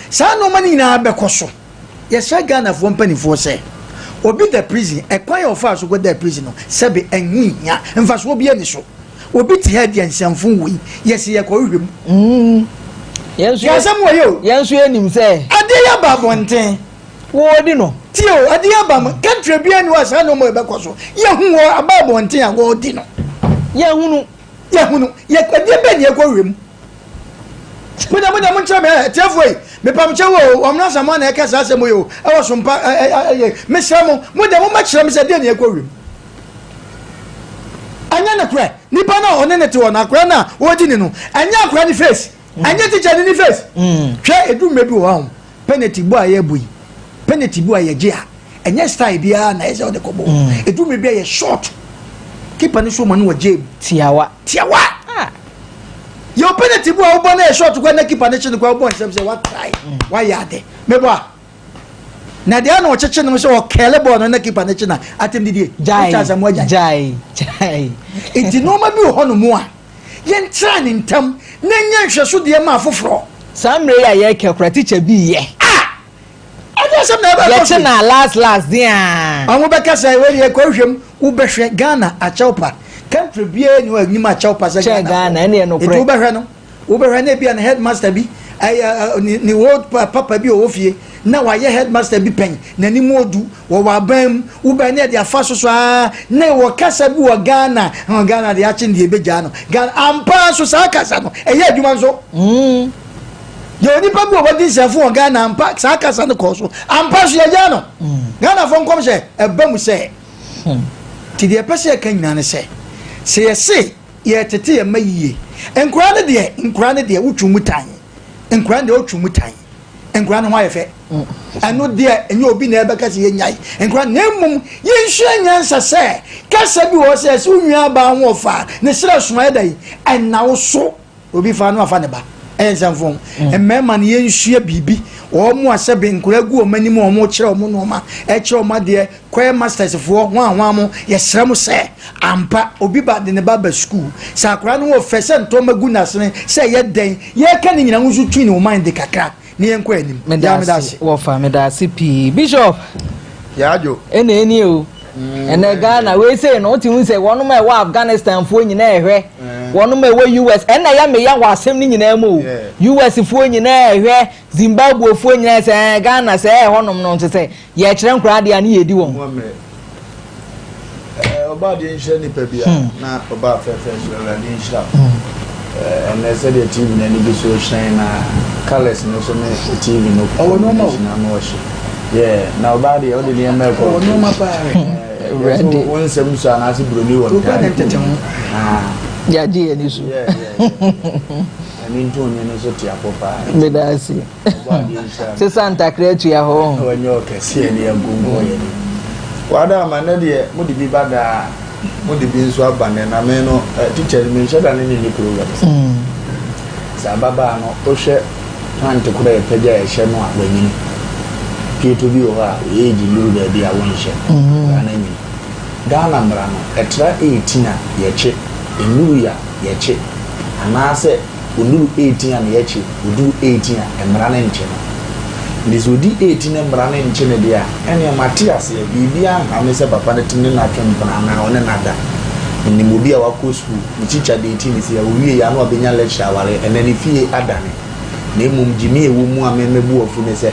saa nneɛma no nyinaa bɛkɔ so. Yɛsrɛ Ghanafoɔ mpanimfoɔ sɛ, obi da prison, ɛkwan a ɔfaa so kɔdaa prison no, sɛbe ɛnho nhia, mfasoɔ biara nni so. Obi te ha adi nsɛmfo wei, yɛse yɛkɔhwehwɛ mu. Yɛn nso Yɛn asɛm wɔ yɛ o. Yɛn nso yɛnim sɛ. Adeɛ yi aba abɔnten. Wɔredi no. Tie o, adeɛ yi aba mo, country biara nni hɔ a saa nneɛma yi bɛkɔ so. Yɛhu wɔ aba abɔnten a wɔredi no. Yɛhunu. Yɛhunu. Yɛ, adeɛ bɛn na yɛkɔhwehwɛ mu? Mo deɛ mo deɛ mo nkyerɛ me ɛ tiɛfoɔ yi mepam kyɛ wo o ɔmena samoa na ɛka saa asɛm yi o ɛwɔ so mpa ɛ ɛ ɛ mesrɛ mo mo deɛ mo mɛkyerɛ me sɛ deɛ na ɛkɔ wiem ɛnyɛ ne korɛ nipa no a ɔne ne te hɔ no akora no a ɔgye ne no ɛnyɛ akora ne face ɛnyɛ tikya ne ne face hwɛ edu mmerɛ bi wɔ hɔ ahom penalty bɔ a yɛbɔ yi penalty bi a yɛgye a ɛnyɛ style biara na ɛsɛ ɔde kɔbɔ edu mmerɛ bi a yɛ short keeper no so ma no wɔ gye mu tiawa tiawa ah. Yɛ wo penalty bi a wobɔ na yɛ short kɔ na keeper no kye no kɔ wobɔ nsɛm sɛ watry mm. wayɛ ade mebɔ a na deɛ na ɔkyekye no sɛ ɔkɛle bɔɔl no na keeper no kye na atɛm didie gyae gyae gyae nti nneɛma bi wɔ hɔ nom a yɛntra ne ntam na nyɛ nhwɛso deɛ ma afoforɔ saa mmerɛ yi a yɛkɛ kora tikya bi yɛ ah Ɛde asɛm na ɛbɛkɔ so. Yɛkye na last last deaa. Ɔmo bɛka sɛ wei deɛ kɔ hwɛ mu wobɛhwɛ Ghana akyɛw pa country biara ni hɔ a enyim akyɛw pa sɛ Kyɛn Ghana ɛne ɛnokorɛ. Nti wobɛhwɛ no wobɛhwɛ na ebia ne headmaster bi ɛyɛ ne ne old papa bi ɔwɔ fie na wayɛ headmaster bi pɛn n'anim odu wɔwɔ aban mu wobɛn ne ɛde afa so so aa na wɔ kasa bi wɔ Ghana hɔn Ghana deɛ akye ne deɛ ebegyaa no Ghana ampa nso saa kasa no ɛyɛ adwuma nso. Mm. Yɛ onipa bi wɔ wadi nsɛmfo wɔ Ghana ampa saa kasa no kɔɔ so ampa nso yɛgyaa no mm. Ghanafoɔ nkɔmhyɛ ɛba mu sɛ hmm. nti deɛ ɛpɛ sɛ yɛka nyinaa ne sɛ sɛ yɛse yɛtete yɛn mma yie nkora no deɛ nkora no deɛ wotwe mu tan nkora no deɛ wotwe mu tan nkora no ho ayɛ fɛ mm. ɛno deɛ ɛnyɛ obi na ɛbɛka sɛ yɛnyae nkora na mmom yɛnsua nyansa sɛ kasa bi wɔ sɛ sɛ wo nua baa ho ɔfa ne serɛ soma ɛda yi ɛna wo so Obi fa no afa ne ba. Ɛyɛ nsɛmfo. Mm. Mmarima no yɛnsua biribi. Wɔn a sɛbe nkora gu wɔn anim a wɔkyerɛ wɔn nneɛma, ɛkyerɛ wɔn adeɛ, choir masters foɔ, ho ahoa mo, yɛsrɛ mo sɛ, ampa, obi ba de ne ba ba sukuu. Sɛ akora no wɔ fɛ sɛ ntɔma gu n'asene, sɛ ɛyɛ dɛn, yɛka ne nyinaa ho nso tui ne wo mind kakra na yɛnkɔ anim. Meda ase, wɔfa, meda ase pii. Bishop! Yɛadwo. Ɛna ɛnie o. Ɛnɛ Ghana wei sei no wote hu sɛ wɔnom a ɛwɔ Afghanistan foɔ nyinaa ɛhwɛ wɔnom a ɛwɔ US ɛnna ɛyɛ meya wɔ asɛm no nyinaa mu o US foɔ nyinaa ɛhwɛ Zimbabwe foɔ nyinaa sɛ ɛɛ Ghana sɛ ɛɛ hɔnom no nso sɛ yɛkyerɛ nkoraa adeɛ a ne yɛdi wɔn. Ɔbaa deɛ nhyira nipa bi a na ɔbaa fɛfɛ so Awurade nhyira wo. Ɛnɛ sɛdeɛ TV no ani gu so hyerɛn na colours no so ne TV no Ɔwɔ nneɛma o. combination ano ɔhye. Yeah, na ɔbaa deɛ ɔde nneɛma ɛkɔ. Ɔwɔ nneɛma paa. Awurade. Wo nsɛm so anaasɛ buroni wɔ Owura ne ntete ho. Ah. Yɛagye yɛn ani so. Yeah, yeah, yeah. Ɛne ntoni no nso te apɔ paa. Meda ase. Sesa ntakra atua hɔ. Wɔnyɛ ɔkɛseɛ ne yɛnkonkɔn yɛn anim. Wada ama nnɛ deɛ mode bi ba daa mode bi nso aba nnɛ na me no teacher no menhyɛ da ne ne nni program sɛ sɛ ababaa no wohwɛ pant korɔ a yɛpɛgya a ɛhyɛ no a wanyini pieto bi wɔ hɔ a age nnuru baabi a wonhyɛ koraa no anyini Ghana mmara no ɛtra 18 a yɛkye nnuru a yɛkye anaasɛ Ɔduru 18 a na yɛkye, ɔduru 18 a mmara no nkye no. Nti sɛ ɔdi 18 na mmara no nkye no deɛ a, ɛnneɛ mate aseɛ, biribiara nha me sɛ papa no tumi ne no atwe mpena anaa ɔne no ada. Menim obi a wakɔ sukuu, ne tikya deeti no sei a, ɔwieeɛ a na wabɛnya lecture aware, ɛnnɛ ne fie adane. Na mmom gyimii a ɛwɔ mu a me mɛbu afu ne sɛ,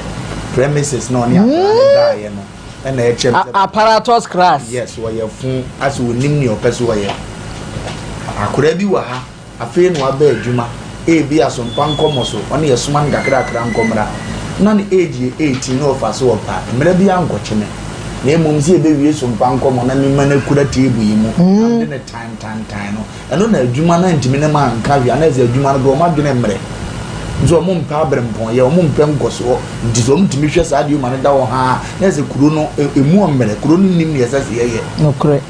premises na ɔne akwadaa no daeɛ no na ɛkyerɛ me sɛ. Apparatus crass. Yes, ɔyɛ fo, asɛ ɔnim nea ɔpɛ sɛ ɔyɛ. Akwadaa bi wɔ ha. Afei na waba adwuma, ebia sompa nkɔmmɔ so, ɔne yɛsoma no kakrakra nkɔmmra. Na ne age yɛ 18 na ɔfa so ɔpa, mmara biara nkɔkye me. Na mmom sɛ yɛbɛwie sompa nkɔmmɔ na mema no akura table yi mu na mede no tan tan tan no, ɛno na adwuma no antumi ne ma anka hwee, anaasɛ adwuma no koraa wɔn adwene mmerɛ. Nso wɔn mpɛ aberempɔnyɛ, wɔn mpɛ nkɔsoɔ, nti sɛ wɔn tumi hwɛ saa adeɛ ma no da hɔ haa, na ɛsɛ kuro no emu ɔmmerɛ, kuro no nnim deɛ ɛsɛ sɛ yɛyɛ. Nokorɛ.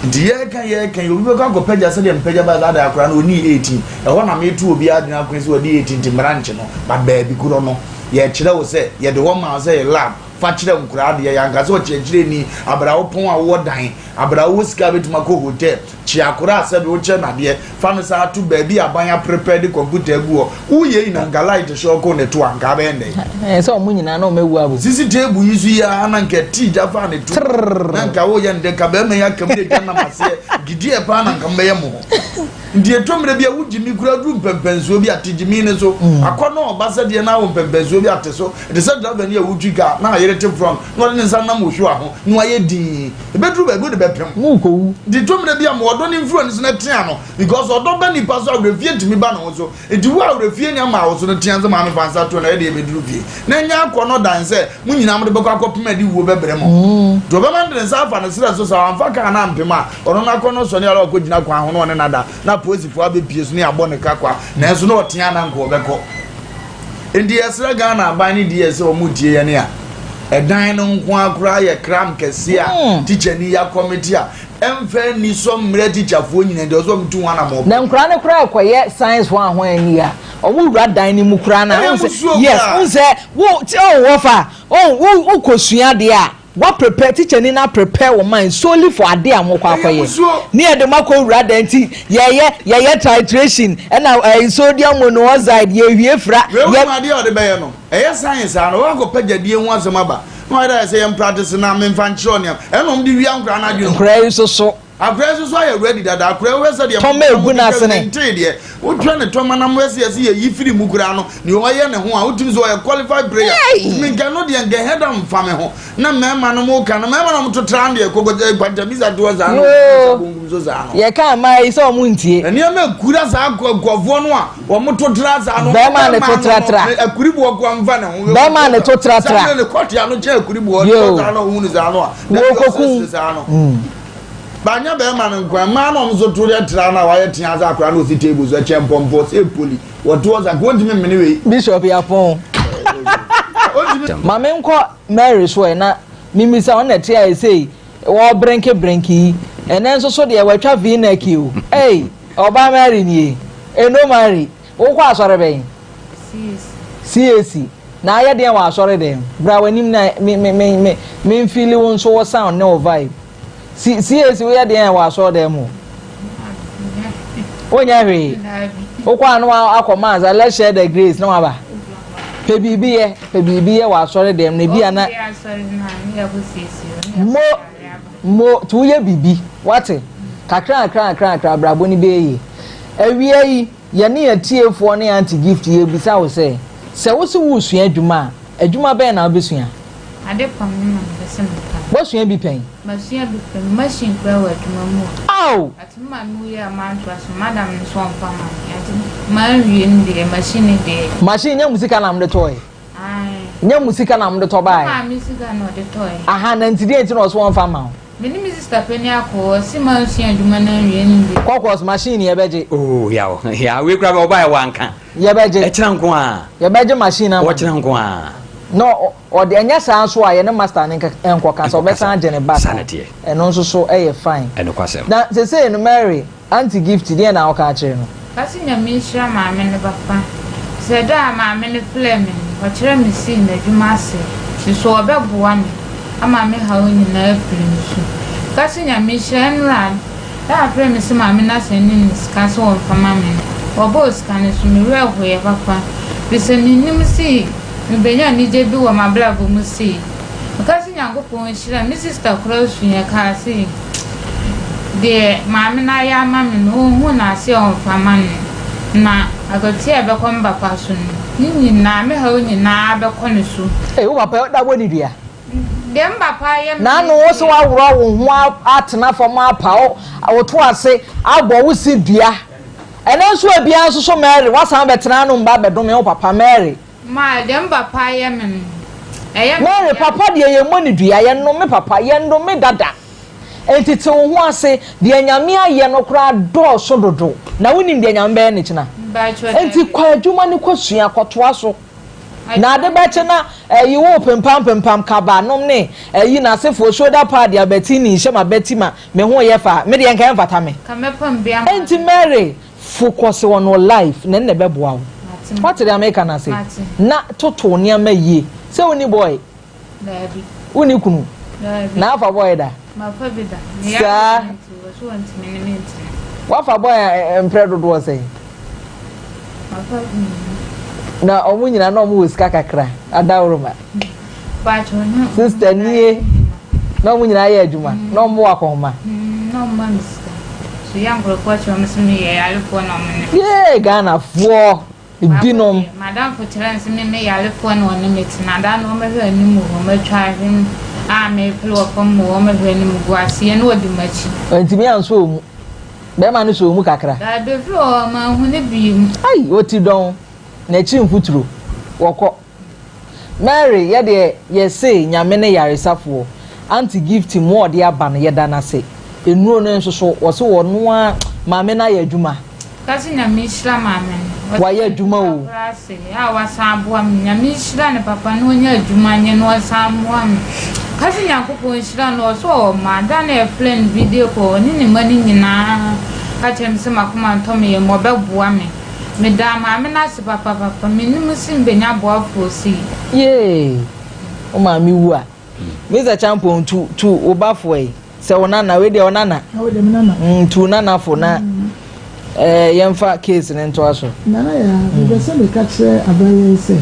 Nti yɛreka yɛreka yi, obi bɛkɔ akɔpagya sɛdeɛ mpagya baa saa da akwadaa no ɔnii 18. Ɛhɔ na meto obiara adwene akɔn sɛ wadi 18 nti mmara nkye no. But baabi korɔ no, yɛkyerɛ wo sɛ yɛde hɔ maa wo sɛ yɛ lab fa kyerɛ nkoraa adeɛ. Yɛanka sɛ ɔkyerɛkyerɛni, abra wo pɔn a wowɔ dan, abra wowɔ sika a bɛtumi akɔ hotel, kye akwadaa a sɛbe wokyerɛ no adeɛ, fa no saa to baabi a aban aprepare de kɔmputa agu hɔ. Woyɛ yi na nka light hyɔɔko ne to a nka abɛyɛ ndɛn? Ɛɛ sɛ ɔmo nyinaa na ɔmo awu abo. Sisi table yi so yi ara na nka tii gya faa ne to na nka woyɛ ndɛ nka bɛrima yi aka mu na gya nam aseɛ gidiɛ paa na nka mbɛyɛ mo ho. Nti ɛtɔ mmerɛ bi a wo gyimi koraa duru mpɛmpɛnsoɔ bi a te gyimi no so akɔ na ɔba sɛdeɛ na wɔ mpɛmpɛnsoɔ bi a te so ɛte sɛ driver ni a wotwi kaa na ayere te front na ɔde ne nsa nam wɔ hwiwa ho na wayɛ dinn ɛbɛduru baabi wode bɛpem. Morekɔwu. Nti ɛtɔ mmerɛ bi a ma ɔdɔ no mfiri w'ani so na tea no because ɔdɔ ba nipa so a awerɛfie ntumi ba ne ho so. Enti wo a awerɛfie nya maa wo so no tea sɛ maame fa nsa to na ɛdeɛ ɛbɛduru fie na ɛnyɛ akɔnnɔ dan sɛ mo nyinaa mode bɛkɔ akɔpem ade wuo bɛbrɛ mo. Nti ɔbɛma no de ne nsa afa ne serɛ so sɛ wamfa kaa no ampem a ɔno no akɔnnɔ sɔne ara ɔkɔgyina kwan ho na ɔne no ada na apolisifoɔ abɛpie so ne abɔ ne ka kwa nanso na ɔtea na nka ɔbɛkɔ. Enti yɛsrɛ Ghana aban ne DS sɛ wɔn tie yɛn a ɛdan no nko ara koraa yɛ kram kɛseɛ a tikyani yɛ akɔmete a Ɛmfa anisɔ mmrɛ tikyafoɔ nyinaa nti ɛwɔ sɛ wɔtu ho anamɔ Na nkwadaa no koraa rekɔyɛ science ho ahoa ani a, wɔn wura dan no mu koraa na Ɛyɛ wohu sɛ musuo yes koraa. wohu sɛ wo ti oh wɔfa oh wo wokɔsua adeɛ a wa prepare tikyani no aprepare wo mind solely for adeɛ a mokɔ Ɛyɛ akɔyɛ musuo. ne yɛde mo akɔ wura dan nti yɛyɛ yɛyɛ titration ɛna ɛɛ sodium monoxide yɛhwie fra Wei yɛ wonim adeɛ a ɔde bɛyɛ no? Ɛyɛ science a na wɔakɔ pɛ gyadie ho asɛm aba na wɔayɛ dɛ ayɛ sɛ yɛn practice na menfa nkyerɛ wo nea ɛna wɔn de wia nkoraa no adwene o. Nkoraa yi nso so. Akoraa yi nso so ayɛ ready dada akoraa yi wohwɛ sɛ deɛ Tɔma egu n'asene. Mentee deɛ wotwɛ ne tɔma na moyɛ sɛ yɛsɛ yɛyi firi mu koraa no nea ɔyɛ ne ho a wotumi sɛ ɔyɛ qualified prayer Hey! nka no deɛ nka ɛhɛ da mfa me ho na mmarima no mo ka no mmarima no mo to tra deɛ koko kwantamisa toɔ saa no Yoo. bonkum so saa no Yɛka mmaa yi sɛ wɔn ntie. Nneɛma ekura saa nkurɔfoɔ no a wɔn to tra saa no. Bɛrima ne to tratra. Akuriboɔ ko anfa ne ho. Bɛrima ne to tratra. Sɛ ne kɔtea no kyɛn akuriboɔ. Yoo. Saa no ohun ne saa no a. Wo kokum. Saa no. Banya bɛrima no nko mmaa no nso to deɛ tra no a wayɛ tea sɛ akora no osi table so ɛkyɛn mpɔmpɔ sɛ poli wɔto hɔ sa nka ontumi mmene wei. Bishop Yapon. Ma me nkɔ Mary so ɛ na mimisa ɔno na ɛte ayɛ sei wɔbrenke brenke yi ɛnɛ nso so deɛ watwa v-neck yi o ei ɔbaa Mary nie eno Mary wokɔ asɔre bɛn CAC na ayɛ deɛn wɔ asɔre dɛm bra w'anim na me me me me me mfili wo nso wo sound ne wo vibe C CAC woyɛ deɛn wɔ asɔre dɛm o wonyɛ hwee wokɔ ano akɔ mass let's share the grace na waba pɛ biribi yɛ pɛ biribi yɛ wɔ asɔre dɛm na ebi ana mo mo to woyɛ biribi wate kakra kakra kakra kakra abrabɔ no bɛyɛ yie awia yi yɛne yɛn tiefoɔ ne aunty gift yɛbisa wo sɛ sɛ wo se woresua adwuma a adwuma bɛn na wobɛsua Ade pam no na mepɛ sɛ mepam. Woasua bi pɛn? Masua bi pɛn. Me machine koraa wɔ adwuma mu hɔ. Ao! But me maame wuiɛ a mantoa so. Madam no nso ɔmfa mma me. Enti manwie no deɛ, machine no deɛ. Machine nyɛ mo sika na mode tɔɔe? Ae. Nyɛ mo sika na mode tɔ baeɛ? Me maame sika na ɔde tɔɔe. Aha, na nti deɛn nti na ɔse ɔmfa mma wo? Me ne me sista panin akɔ hɔ, ɔse mansua adwuma no anwie no deɛ. Kɔkɔs, machine yɛbɛgye. Oh, yaw, yaw, wei koraa ɔbaeɛ wanka. Yɛbɛgye. Ɛkyena nko ara. Yɛbɛgye machine ama no. Ɔkyena nko ara. Na ɔde, ɛnyɛ saa nso a yɛne master no nkɔka sɛ ɔbɛsan agye ne back Saa a, na ɛteɛ. ɛno nso so yɛ fine. Ɛnokwasɛm. Na sesei no Mary, Auntie Gift deɛn na woka akyerɛ no? Ka se Nyame nhyira maame no papa sɛ da a maame no frɛɛ me no ɔkyerɛ me sii n'adwuma ase nso ɔbɛboa me ama me haw nyinaa afiri me so. Ka se Nyame nhyira ɛnora da a frɛɛ me se maame no asɛnde ne sika sɛ ɔmfa ma me no ɔbɔɔ sika no so me werɛ hoeɛ papa fisɛ mennim se mebɛnya anigye bi wɔ m'abrabɔ mu sei. Meka se Nyankopɔn nhyira me sister koraa suiɛ kaa se deɛ maame no ayɛ ama me no ɔnhu no ase a ɔmfa ma no na akatua a ɛbɛkɔ me papa so no ne nyinaa me haw nyinaa bɛkɔ ne so. Ei wo papa da bɔ ne dua. Deɛ me papa ayɛ me N'ano no wo se deɛ. woaworɔ wo ho atena fam apa wo to ase abɔ wo se dua ɛnɛ nso ebia nso so Mary woasan abɛtena ano mba abɛdome wo papa Mary. Ma deɛ me papa ayɛ me no, ɛyɛ me Mary, ya. papa deɛ yɛmmɔ no dua, yɛnnome papa, yɛnnome dada. Enti te wo ho ase, deɛ Nyame ayɛ no koraa dɔɔso dodo, na wonim deɛ Nyame bɛyɛ no kyena. Mpakyɛw Enti dabi. kɔ adwuma no kɔsua, kɔtoa so. Na ade Adwuma no bɛkye na ɛyi wo pempam pempam kaba nom ne ɛyi n'asefoɔ shoulder pad abati ne nhyɛ m'abati ma me ho yɛ fɛ a, me deɛ nka ɛmfata me. Ka mɛpam bi ama Enti no. Mary, Focus on wo life na ɛno na ɛbɛboa wo. Mate Woate deɛ meka no ase? Mate. Na toto wo nneɛma yie. Sɛ wonni boy? Daabi. Wonni kunu? Daabi. Na afa boy da? Mafa bi da. Me yare Saa. bi nti wɔ so wɔntumi ne me ntena. Woafa boy a mprɛ dodoɔ sɛn? Mafa mmienu. Na wɔn nyinaa na wɔn wɔ sika kakra? Adaworoma. Sister nie na wɔn nyinaa yɛ adwuma na wɔn wɔ akɔnhoma. Na wɔn ma me sika so yɛ nkorɔfoɔ kyerɛ wɔn sɛ me yɛ yarefoɔ na wɔn ne me. Yee Ghanafoɔ binom. Madamfo kyerɛ me sɛ me me yarefoɔ na wɔne me tena da na wɔn hwɛ anim wɔ hɔ matwa ahwem a mepere wɔ fam wɔ wɔn hwɛ anim gu aseɛ na wɔdi m'akyi. Ntumi ansɔ wɔn mu bɛrima no sɔ wɔn mu kakra. Daabi efiri hɔ manhu ne bio. Ai ɔti dɔn n'akyiri mfuturo wɔkɔ. Mary yɛdeɛ yɛse Nyame ne yaresafoɔ, Auntie Gifty moa ɔde aba no yɛda no ase, nnuro no nso so wɔse wɔnoa maame no ayɛ adwuma. Kasi Nyame nhyira maame no. Wayɛ adwuma o. Ɔte ase a wasan aboa me Nyame nhyira no papa na ɔnya adwuma nyɛ na ɔnsan mmoa me Kasi Nyankopɔn nhyira no ɔse ɔwɔ mma da na yɛfrɛ no video call ɔne ne mma no nyinaa ka kyerɛ me sɛ makoma ntɔ me yam ɔbɛboa me Medaa maame no ase papapapa, mennim se mebenya aboafoɔ sei. Yee! Wo maame wu a. Mister Champon tu tu wo ba fo ɛ. Sɛ wo nana, wei deɛ wo nana. Wo deɛ me nana. Mm, tu wo nana fo na eh, yɛmfa case no ntoa so. Nana yaa, mepɛ sɛ meka kyerɛ abaayewa yi sɛ,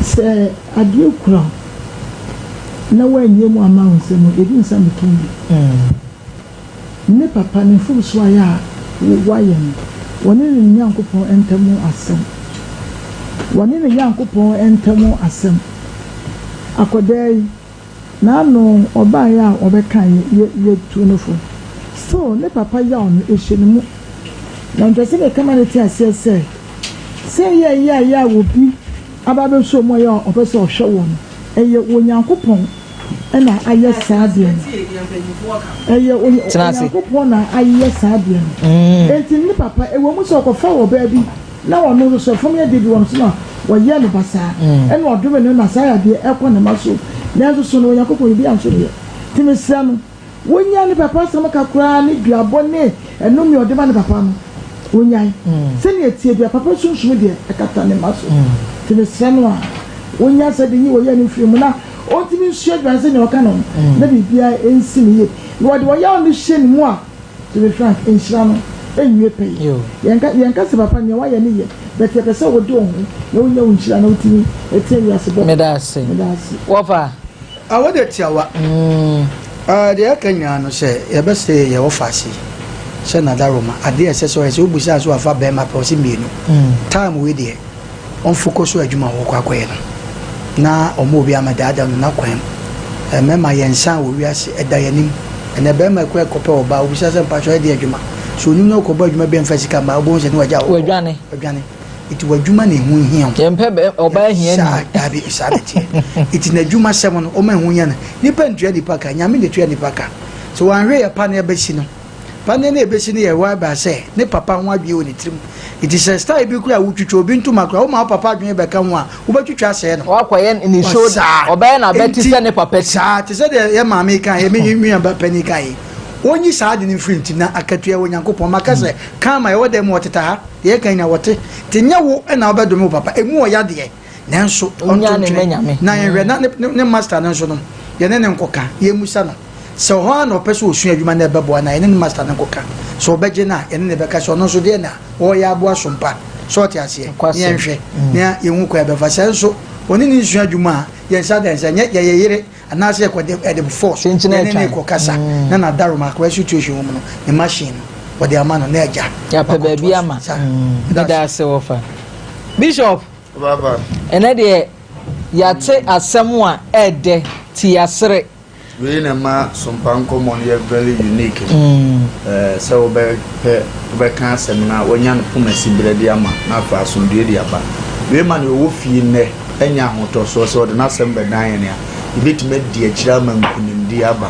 sɛ adeɛ kura wo na woanyɛ mu amma wo nsam a, ebi nsa mmɛka wo bi. Ne papa ne mfomso a a wayɛ no, wɔne ne Nyankopɔn ntam asɛm. Wɔne ne Nyankopɔn ntam asɛm. Akwadaa yi, n'ano ɔbaeɛ a ɔbɛkaeɛ, yɛ yɛtuu no fo. Still, ne papa yaw no, ɛhyɛ ne mu. Na mepɛ sɛ meka ma no te aseɛ sɛ, sɛ ɛyɛ ɛyɛ a ɛyɛ a obi aba abɛsɔ mu a ɛyɛ a ɔpɛ sɛ ɔhwɛ wɔ no, ɛyɛ Onyankopɔn na ayɛ saa adeɛ no. Ɛyɛ Onyankopɔn na ayɛ saa adeɛ no. Mm. Enti ne papa, ɛwɔ mu sɛ ɔkɔfa ɔbaa bi na ɔno nso sɛ fam yɛ deɛ bi wɔ no so na wɔyɛ no basaa mm. ɛna ɔdome no na saa adeɛ ɛkɔ ne ma so. Nanso so no Onyankopɔn biribi anso no yɛ. Nti mesrɛ no, Wonyae ne papa asɛm ka koraa ne duabɔ ne ɛnome a ɔde ma ne papa no, wonyae. Sɛnea ɛteɛ biara, papa sunsum deɛ, ɛkata ne mma so. Nti mesrɛ no a, wonnya sɛ de nyi ɔyea no mfiri mu na ɔntumi nsua aduane sɛnea ɔka no no, na biribiara nsi no yie. Na wɔde ɔyaw no hyɛ ne mu a, to be frank, nhyira no nwie pɛyɛ. Yɛnka, yɛnka sɛ papa nea wayɛ no yɛ, but yɛpɛ sɛ wode wo ho na wonya wo nhyira na wotumi tena wiase bɔkɔɔ. Meda ase. Meda ase. Wɔfa. Ah wo deɛ tiawa. Ah deɛ ɛka nyinaa no sɛ yɛbɛsɛ yɛ wɔfa ase sɛ nadaroma adeɛ ɛsɛ sɛ ɔyɛ sɛ wobusaa sɛ wafa bɛrima pɛ ɔse mmienu time wei deɛ ɔmfokɔ so adwuma a wɔkɔ akɔyɛ no na ɔma obi ama daadaa no n'akwan mu. Mmarima yɛn nsa wɔ wiase ɛda yɛn anim. Ɛnɛ barima kura kɔpɛ ɔbaa obisa sɛ mpakyɛw ɛde adwuma. Sɛ onim na ɔkɔbɔ adwuma bi ɛmfa sika mma wobɛhu sɛ ne wagya wɔ. Wadwane. Wadwane. Nti w'adwuma na ɛho hia wo. Yɛmpɛ ɔbaa hia ni. Saa daabi saa na ɛteɛ. Nti n'adwuma sɛm no ɔma ɛho hia no. Nipa ntua nipa ka, Nyame na ɛtua nipa ka. Sɛ wanhwɛ yɛ paneɛ bɛsi no. Paneɛ no a ɛbɛsi no yɛ why by sɛ ne papa ho adwene wɔ ne tirim. Nti sɛ style bi koraa a wotwitwa obi ntoma koraa woma wo papa adwene bɛka ho a wobɛtwitwa asɛe no. Wakɔyɛ ne shoulder, Saa. ɔbɛyɛ n'abati Nti sɛ ne papa ti. saa te sɛ deɛ yɛ maame yi kaeɛ, me nua ba panin kaeɛ yi. Ɔnyi saa ade no mfiri ne tirim na akatua wɔ Nyankopɔn. Maka sɛ karma ɛwɔ dɛn mu ɔteta ha, deɛ yɛka nyinaa wɔte. Nti nyɛ wo na wobɛdome wo papa, ɛmu ɔya deɛ nanso ɔnto Ɔnnya ne ntwene. mma nyame. Na yɛnhwɛ na ne, ne master no nso no yɛne no nkɔka, yɛmmusa no. Sɛ ɔhɔ ara na ɔpɛ sɛ ɔsua adwuma na ɛbɛboa no a, yɛne ne master no nkɔka. Sɛ ɔbɛgye no a, yɛne no bɛka sɛ ɔno nso deɛ na ɔreyɛ aboa so mpa. So ɔte aseɛ? Na Nokwasɛm. yɛnhwɛ na yɛnhu kwan a yɛbɛfa. Sɛ nso ɔne no nsua adwuma a, yɛn nsa da nsa, nyɛ yɛyɛ yere anaasɛ yɛkɔ de force Kyenkyene yɛne no atwan. rekɔkasa na n'adaroma akɔyɛ situation wɔ mu no, ne machine no, wɔde ama no na agya Yɛapɛ baabi wakɔtoa so. ama. Saa. Meda Meda ase. ase wɔfa. Bishop, Baba. ɛnɛ deɛ yɛate asɛm a ɛɛdɛ ti yɛasere. Wei na ɛma Sompa nkɔmmɔ no yɛ very unique no. Ɛɛ, sɛ wobɛpɛ wobɛka asɛm na wanya no poma siberɛ de ama na afei asomdwoeɛ de aba. Wei ma nea ɔwɔ fie nnɛ anya ahotɔsoɔ sɛ ɔde n'asɛm bɛdan yɛn a, yɛbɛtumi adi akyire ama nkunimdie aba.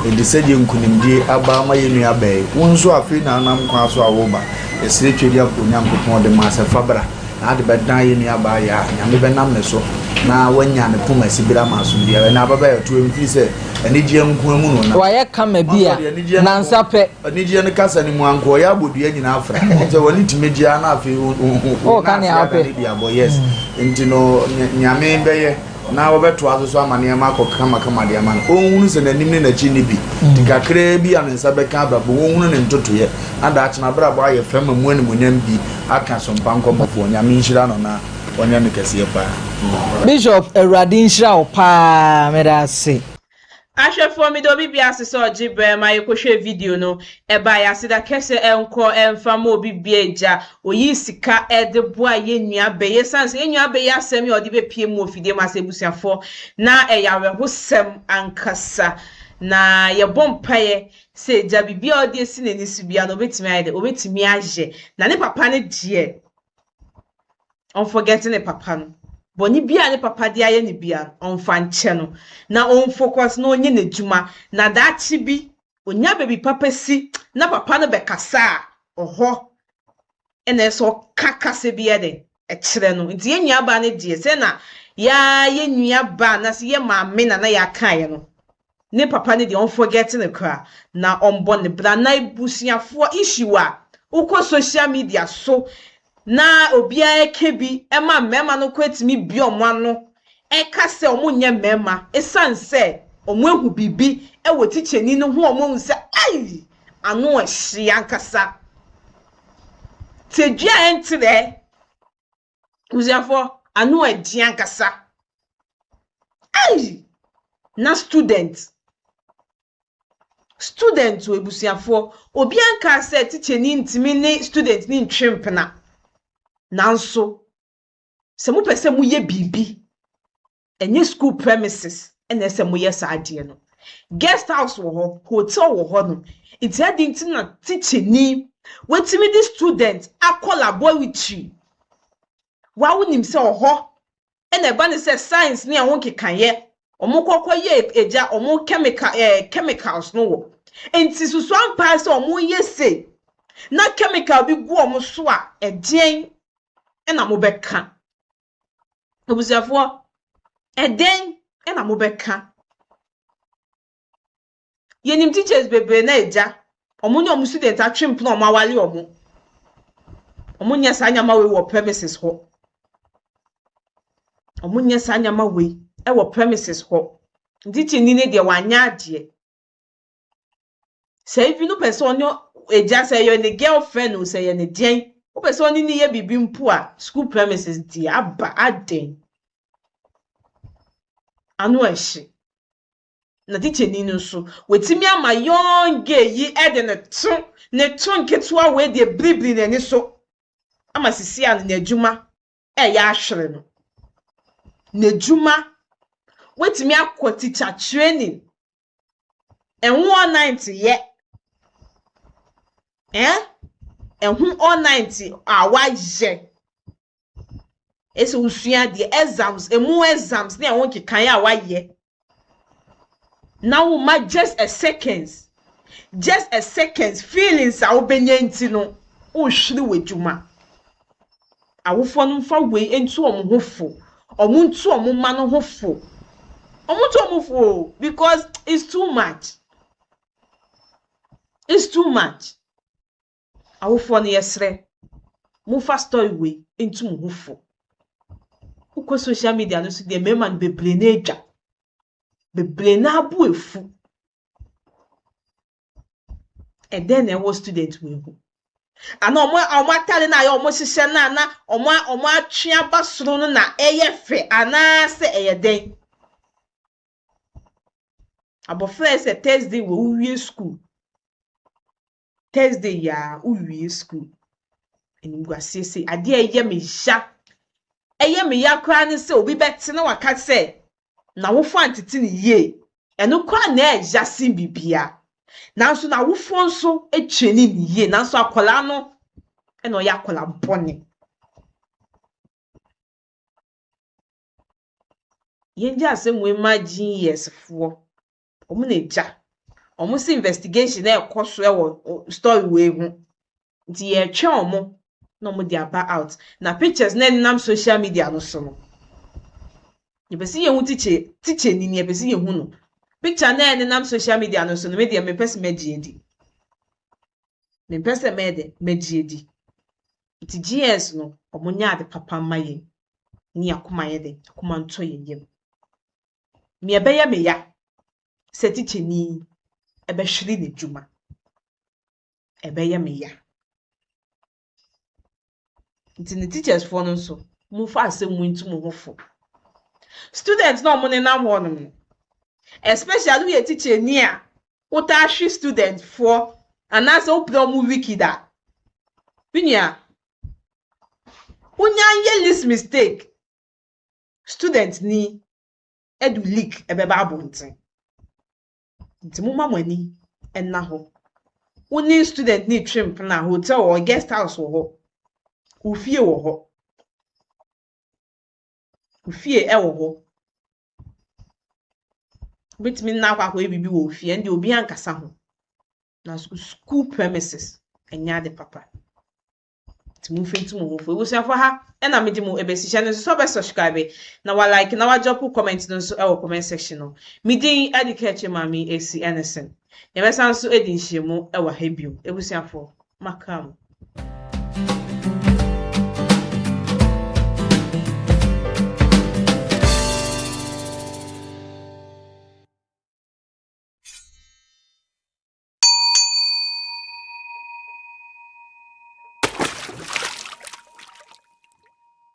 Enti sɛdeɛ nkunimdie aba ama yɛn nua baa yi, wo nso afei na wonam kwan so a woreba, yɛsrɛ Twedeɛ Onyankopɔn de ma sɛ fa bra. Na ade bɛdan yɛn nuabaa yɛ a, Nyame bɛnam ne so na wanya ne poma sibire ama asomdwoeɛ aba. Ɛnna ababaa yi ɔto mfiri sɛ anigyeɛ nko ara mu na ɔnam. Wayɛ kama bi a, Ɔsɔ deɛ anigyeɛ no nansa pɛ. Anigyeɛ no kasa no mu anka ɔyɛ abɔdua nyinaa afra. Wohu sɛ w'ani tumi gye ara na afei wo Oh, ka nan nea ase wopɛ. adane duabɔ. Yes. Nti no, Nyame bɛyɛ na wɔbɛtoa so so ama nneɛma akɔ kamakama de ama no. Ɔnhunu sɛ n'anim ne n'akyi nni bi. Nti kakraa bi a ne nsa bɛka abrabɔ mu, ɔnhunu ne ntotoeɛ. Na daakye n'abrabɔ ayɛ fɛ ma mu animuonyam bi aka Sompa nkɔmmɔfoɔ. Nyame nhyira no na ɔnyɛ no kɛseɛ paa. Bishop awurade nhyira wo paa meda ase. Ahwɛfoɔ meda obi biara ase sɛ ɔgye berɛ ma yɛkɔhwɛɛ video no ɛbaeɛ aseda kɛsɛ ɛnkɔ ɛmfa ma obi biara agya ɔyii sika ɛde boa yɛn nua bɛ yi ɛsiane sɛ yɛn nua bɛ yi asɛm yi a ɔde bɛpie mu wɔ fidie mu ase abusuafoɔ na ɛyɛ awerɛhosɛm ankasa na yɛbɔ mpaeɛ sɛ agya biribiara a ɔde asi n'ani so biara no ɔbɛtumi ayɛ dɛ ɔbɛtumi ayɛ na ne papa no deɛ Ɔnfɔgɛte ne papa no. Bɔne biara a ne papa de ayɛ no biara no, ɔmfa nkyɛ no, na ɔnfocus na ɔnyɛ n'adwuma, na daakye bi ɔnya baabi papa si na papa no bɛkasa a, ɔhɔ na ɛsɛ sɛ ɔka kasa bi yɛ dɛn? Ɛkyerɛ no. Nti yɛn nuabaa no deɛ, sɛ na yɛa yɛn nuabaa anaasɛ yɛn maame na na yɛakaeɛ no, Ne papa no deɛ ɔnforget no koraa na ɔmbɔ ne bra na abusuafoɔ issue a wokɔ social media so na obiara ɛka bi ɛma mmarima no koraa tumi bue ɔmo ano ɛka sɛ ɔmo nyɛ mmarima ɛsiane sɛ ɔmo ahu biribi ɛwɔ tikyani no ho a ɔmo ahu sɛ ai ano ɛhye ankasa tadua ɛnterɛ Abusuafoɔ, ano ɛden ankasa. Ei! Na student, student o abusuafoɔ, obiara nkaa sɛ tikyani ntumi ne student ni ntwe mpena. Nanso, sɛ mopɛ sɛ moyɛ biribi Ɛnyɛ school premises na ɛsɛ moyɛ saa adeɛ no. Guest house wɔ hɔ, hotel wɔ hɔ nom. Nti adɛn nti na tikyani watumi de student akɔ laboratory? Wa wonim sɛ ɔhɔ na ɛba ne sɛ science ne ɛho nkekaeɛ wɔn kɔ kɔ yɛ agya wɔn chemical eh, chemicals no wɔ. Nti susu ampa sɛ wɔn yɛ sei na chemical bi gu wɔn so a ɛdeɛn na mobɛka? Abusuafoɔ, ɛdɛn na mobɛka? Yɛnim teachers bebree na agya, wɔn ne wɔn student atwe mpena wɔn awale wɔn. Wɔn nyɛ saa nneɛma wei wɔ premises hɔ. Wɔn nyɛ saa nneɛma wei wɔ premises hɔ. Teacher ni ne deɛ wanyɛ adeɛ. Sɛ even wopɛ sɛ ɔne agya sɛ ɛyɛ ne girlfriend o sɛ ɛyɛ ne deɛn wopɛ sɛ ɔne ne yɛ biribi mpo a school premises deɛ aba adɛn ano ɛhye na tikyani no nso watumi ama young girl yi de ne to ne to nketewa wei deɛ biribiri n'ani so ama sisi a no n'adwuma ɛyɛ ahwere no n'adwuma. Woatumi akɔ teacher training. Ɛho all night yɛ. Eh? Ɛho all night a woayɛ. Ɛsɛ wosua adeɛ, exams, emu exams ne ɛho nkekaeɛ a woayɛ. Na woma just a seconds, just a seconds feelings a wobɛnya nti no, wohwere w'adwuma. Awofoɔ no mfa wei ntu wɔn ho fo. Wɔn ntu wɔn mma no ho fo. Wɔn ntu wɔn fo o because it's too much. It's too much. Awofoɔ no yɛsrɛ, momfa story wei ntu mo ho fo. Wokɔ social media no so deɛ mmarima no bebree no adwa. Bebree no abo afu. Ɛdɛn na ɛwɔ student wei ho? Ana ɔmo ɔmo atare no a ɔmo hyehyɛ no a na ɔmo ɔmo atwe aba soro no na ɛyɛ fɛ anaasɛ ɛyɛ dɛn? Abɔfra yi sɛ Thursday wɔ wowie school. Thursday yi a wowie school. Animguaseɛ sei, adeɛ a ɛyɛ me ya. Ɛyɛ me ya koraa ne sɛ obi bɛte na waka sɛ n'awofo antete ne yie. Ɛno koraa na ɛyɛ sen biribiara. Nanso n'awofoɔ nso atwa ne ne yie nanso akwadaa no ɛna ɔyɛ akwadaa bɔne. Yɛngye asɛm wei ma GES foɔ. Wɔn na agya. Wɔn si investigation a ɛkɔ so wɔ story wei ho. Nti yɛretwɛn wɔn na wɔde aba out. Na pictures na ɛnenam social media no so no, yɛpɛ sɛ yɛhu teacher teacher ni ni yɛpɛ sɛ yɛhu no. Picture na ɛnenam social media no so no, me deɛ mepɛ sɛ mɛgye adi. Mepɛ sɛ mɛyɛ dɛ mɛgye adi. Nti GS no, wɔn nyɛ ade papa mma yɛn. Ne akoma yɛ dɛ, akoma ntɔ yɛn yam. Nea ɛbɛyɛ me ya sɛ teacher ni ɛbɛhwere n'adwuma. Ɛbɛyɛ me ya. Nti ne teachers foɔ no nso, momfa asɛm wei nto mo ho fo. Students na ɔmo nenam hɔnom no, especially woyɛ teacher ni a wotaa hwe student foɔ anaasɛ wopɛ ɔmo wicked a, me nua, wonya nyɛ least mistake, student ni ɛde leak ɛbɛba abɔnten. Nti momma mo ani ɛnna hɔ. Wo ne student ni twe mpena hotel wɔ guest house wɔ hɔ. Wo fie wɔ hɔ. Wo fie ɛwɔ hɔ. Wobɛtumi nna akɔ akɔyɛ biribi wɔ wo fie ɛnde obi ankasa ho. Na school premises ɛnyɛ ade papa. Nti momfa ntu mo ho fo. Ebusuafo ha ɛna mede mo ebesi hyɛ no nso sɛ wobɛ subscribe na wa like na wa drop comment no nso ɛwɔ comment section no. Me din ɛde ka maame esi Anderson. Yɛbɛsan nso edi nhyiamu ɛwɔ ha bio. Ebusuafo, maka mo.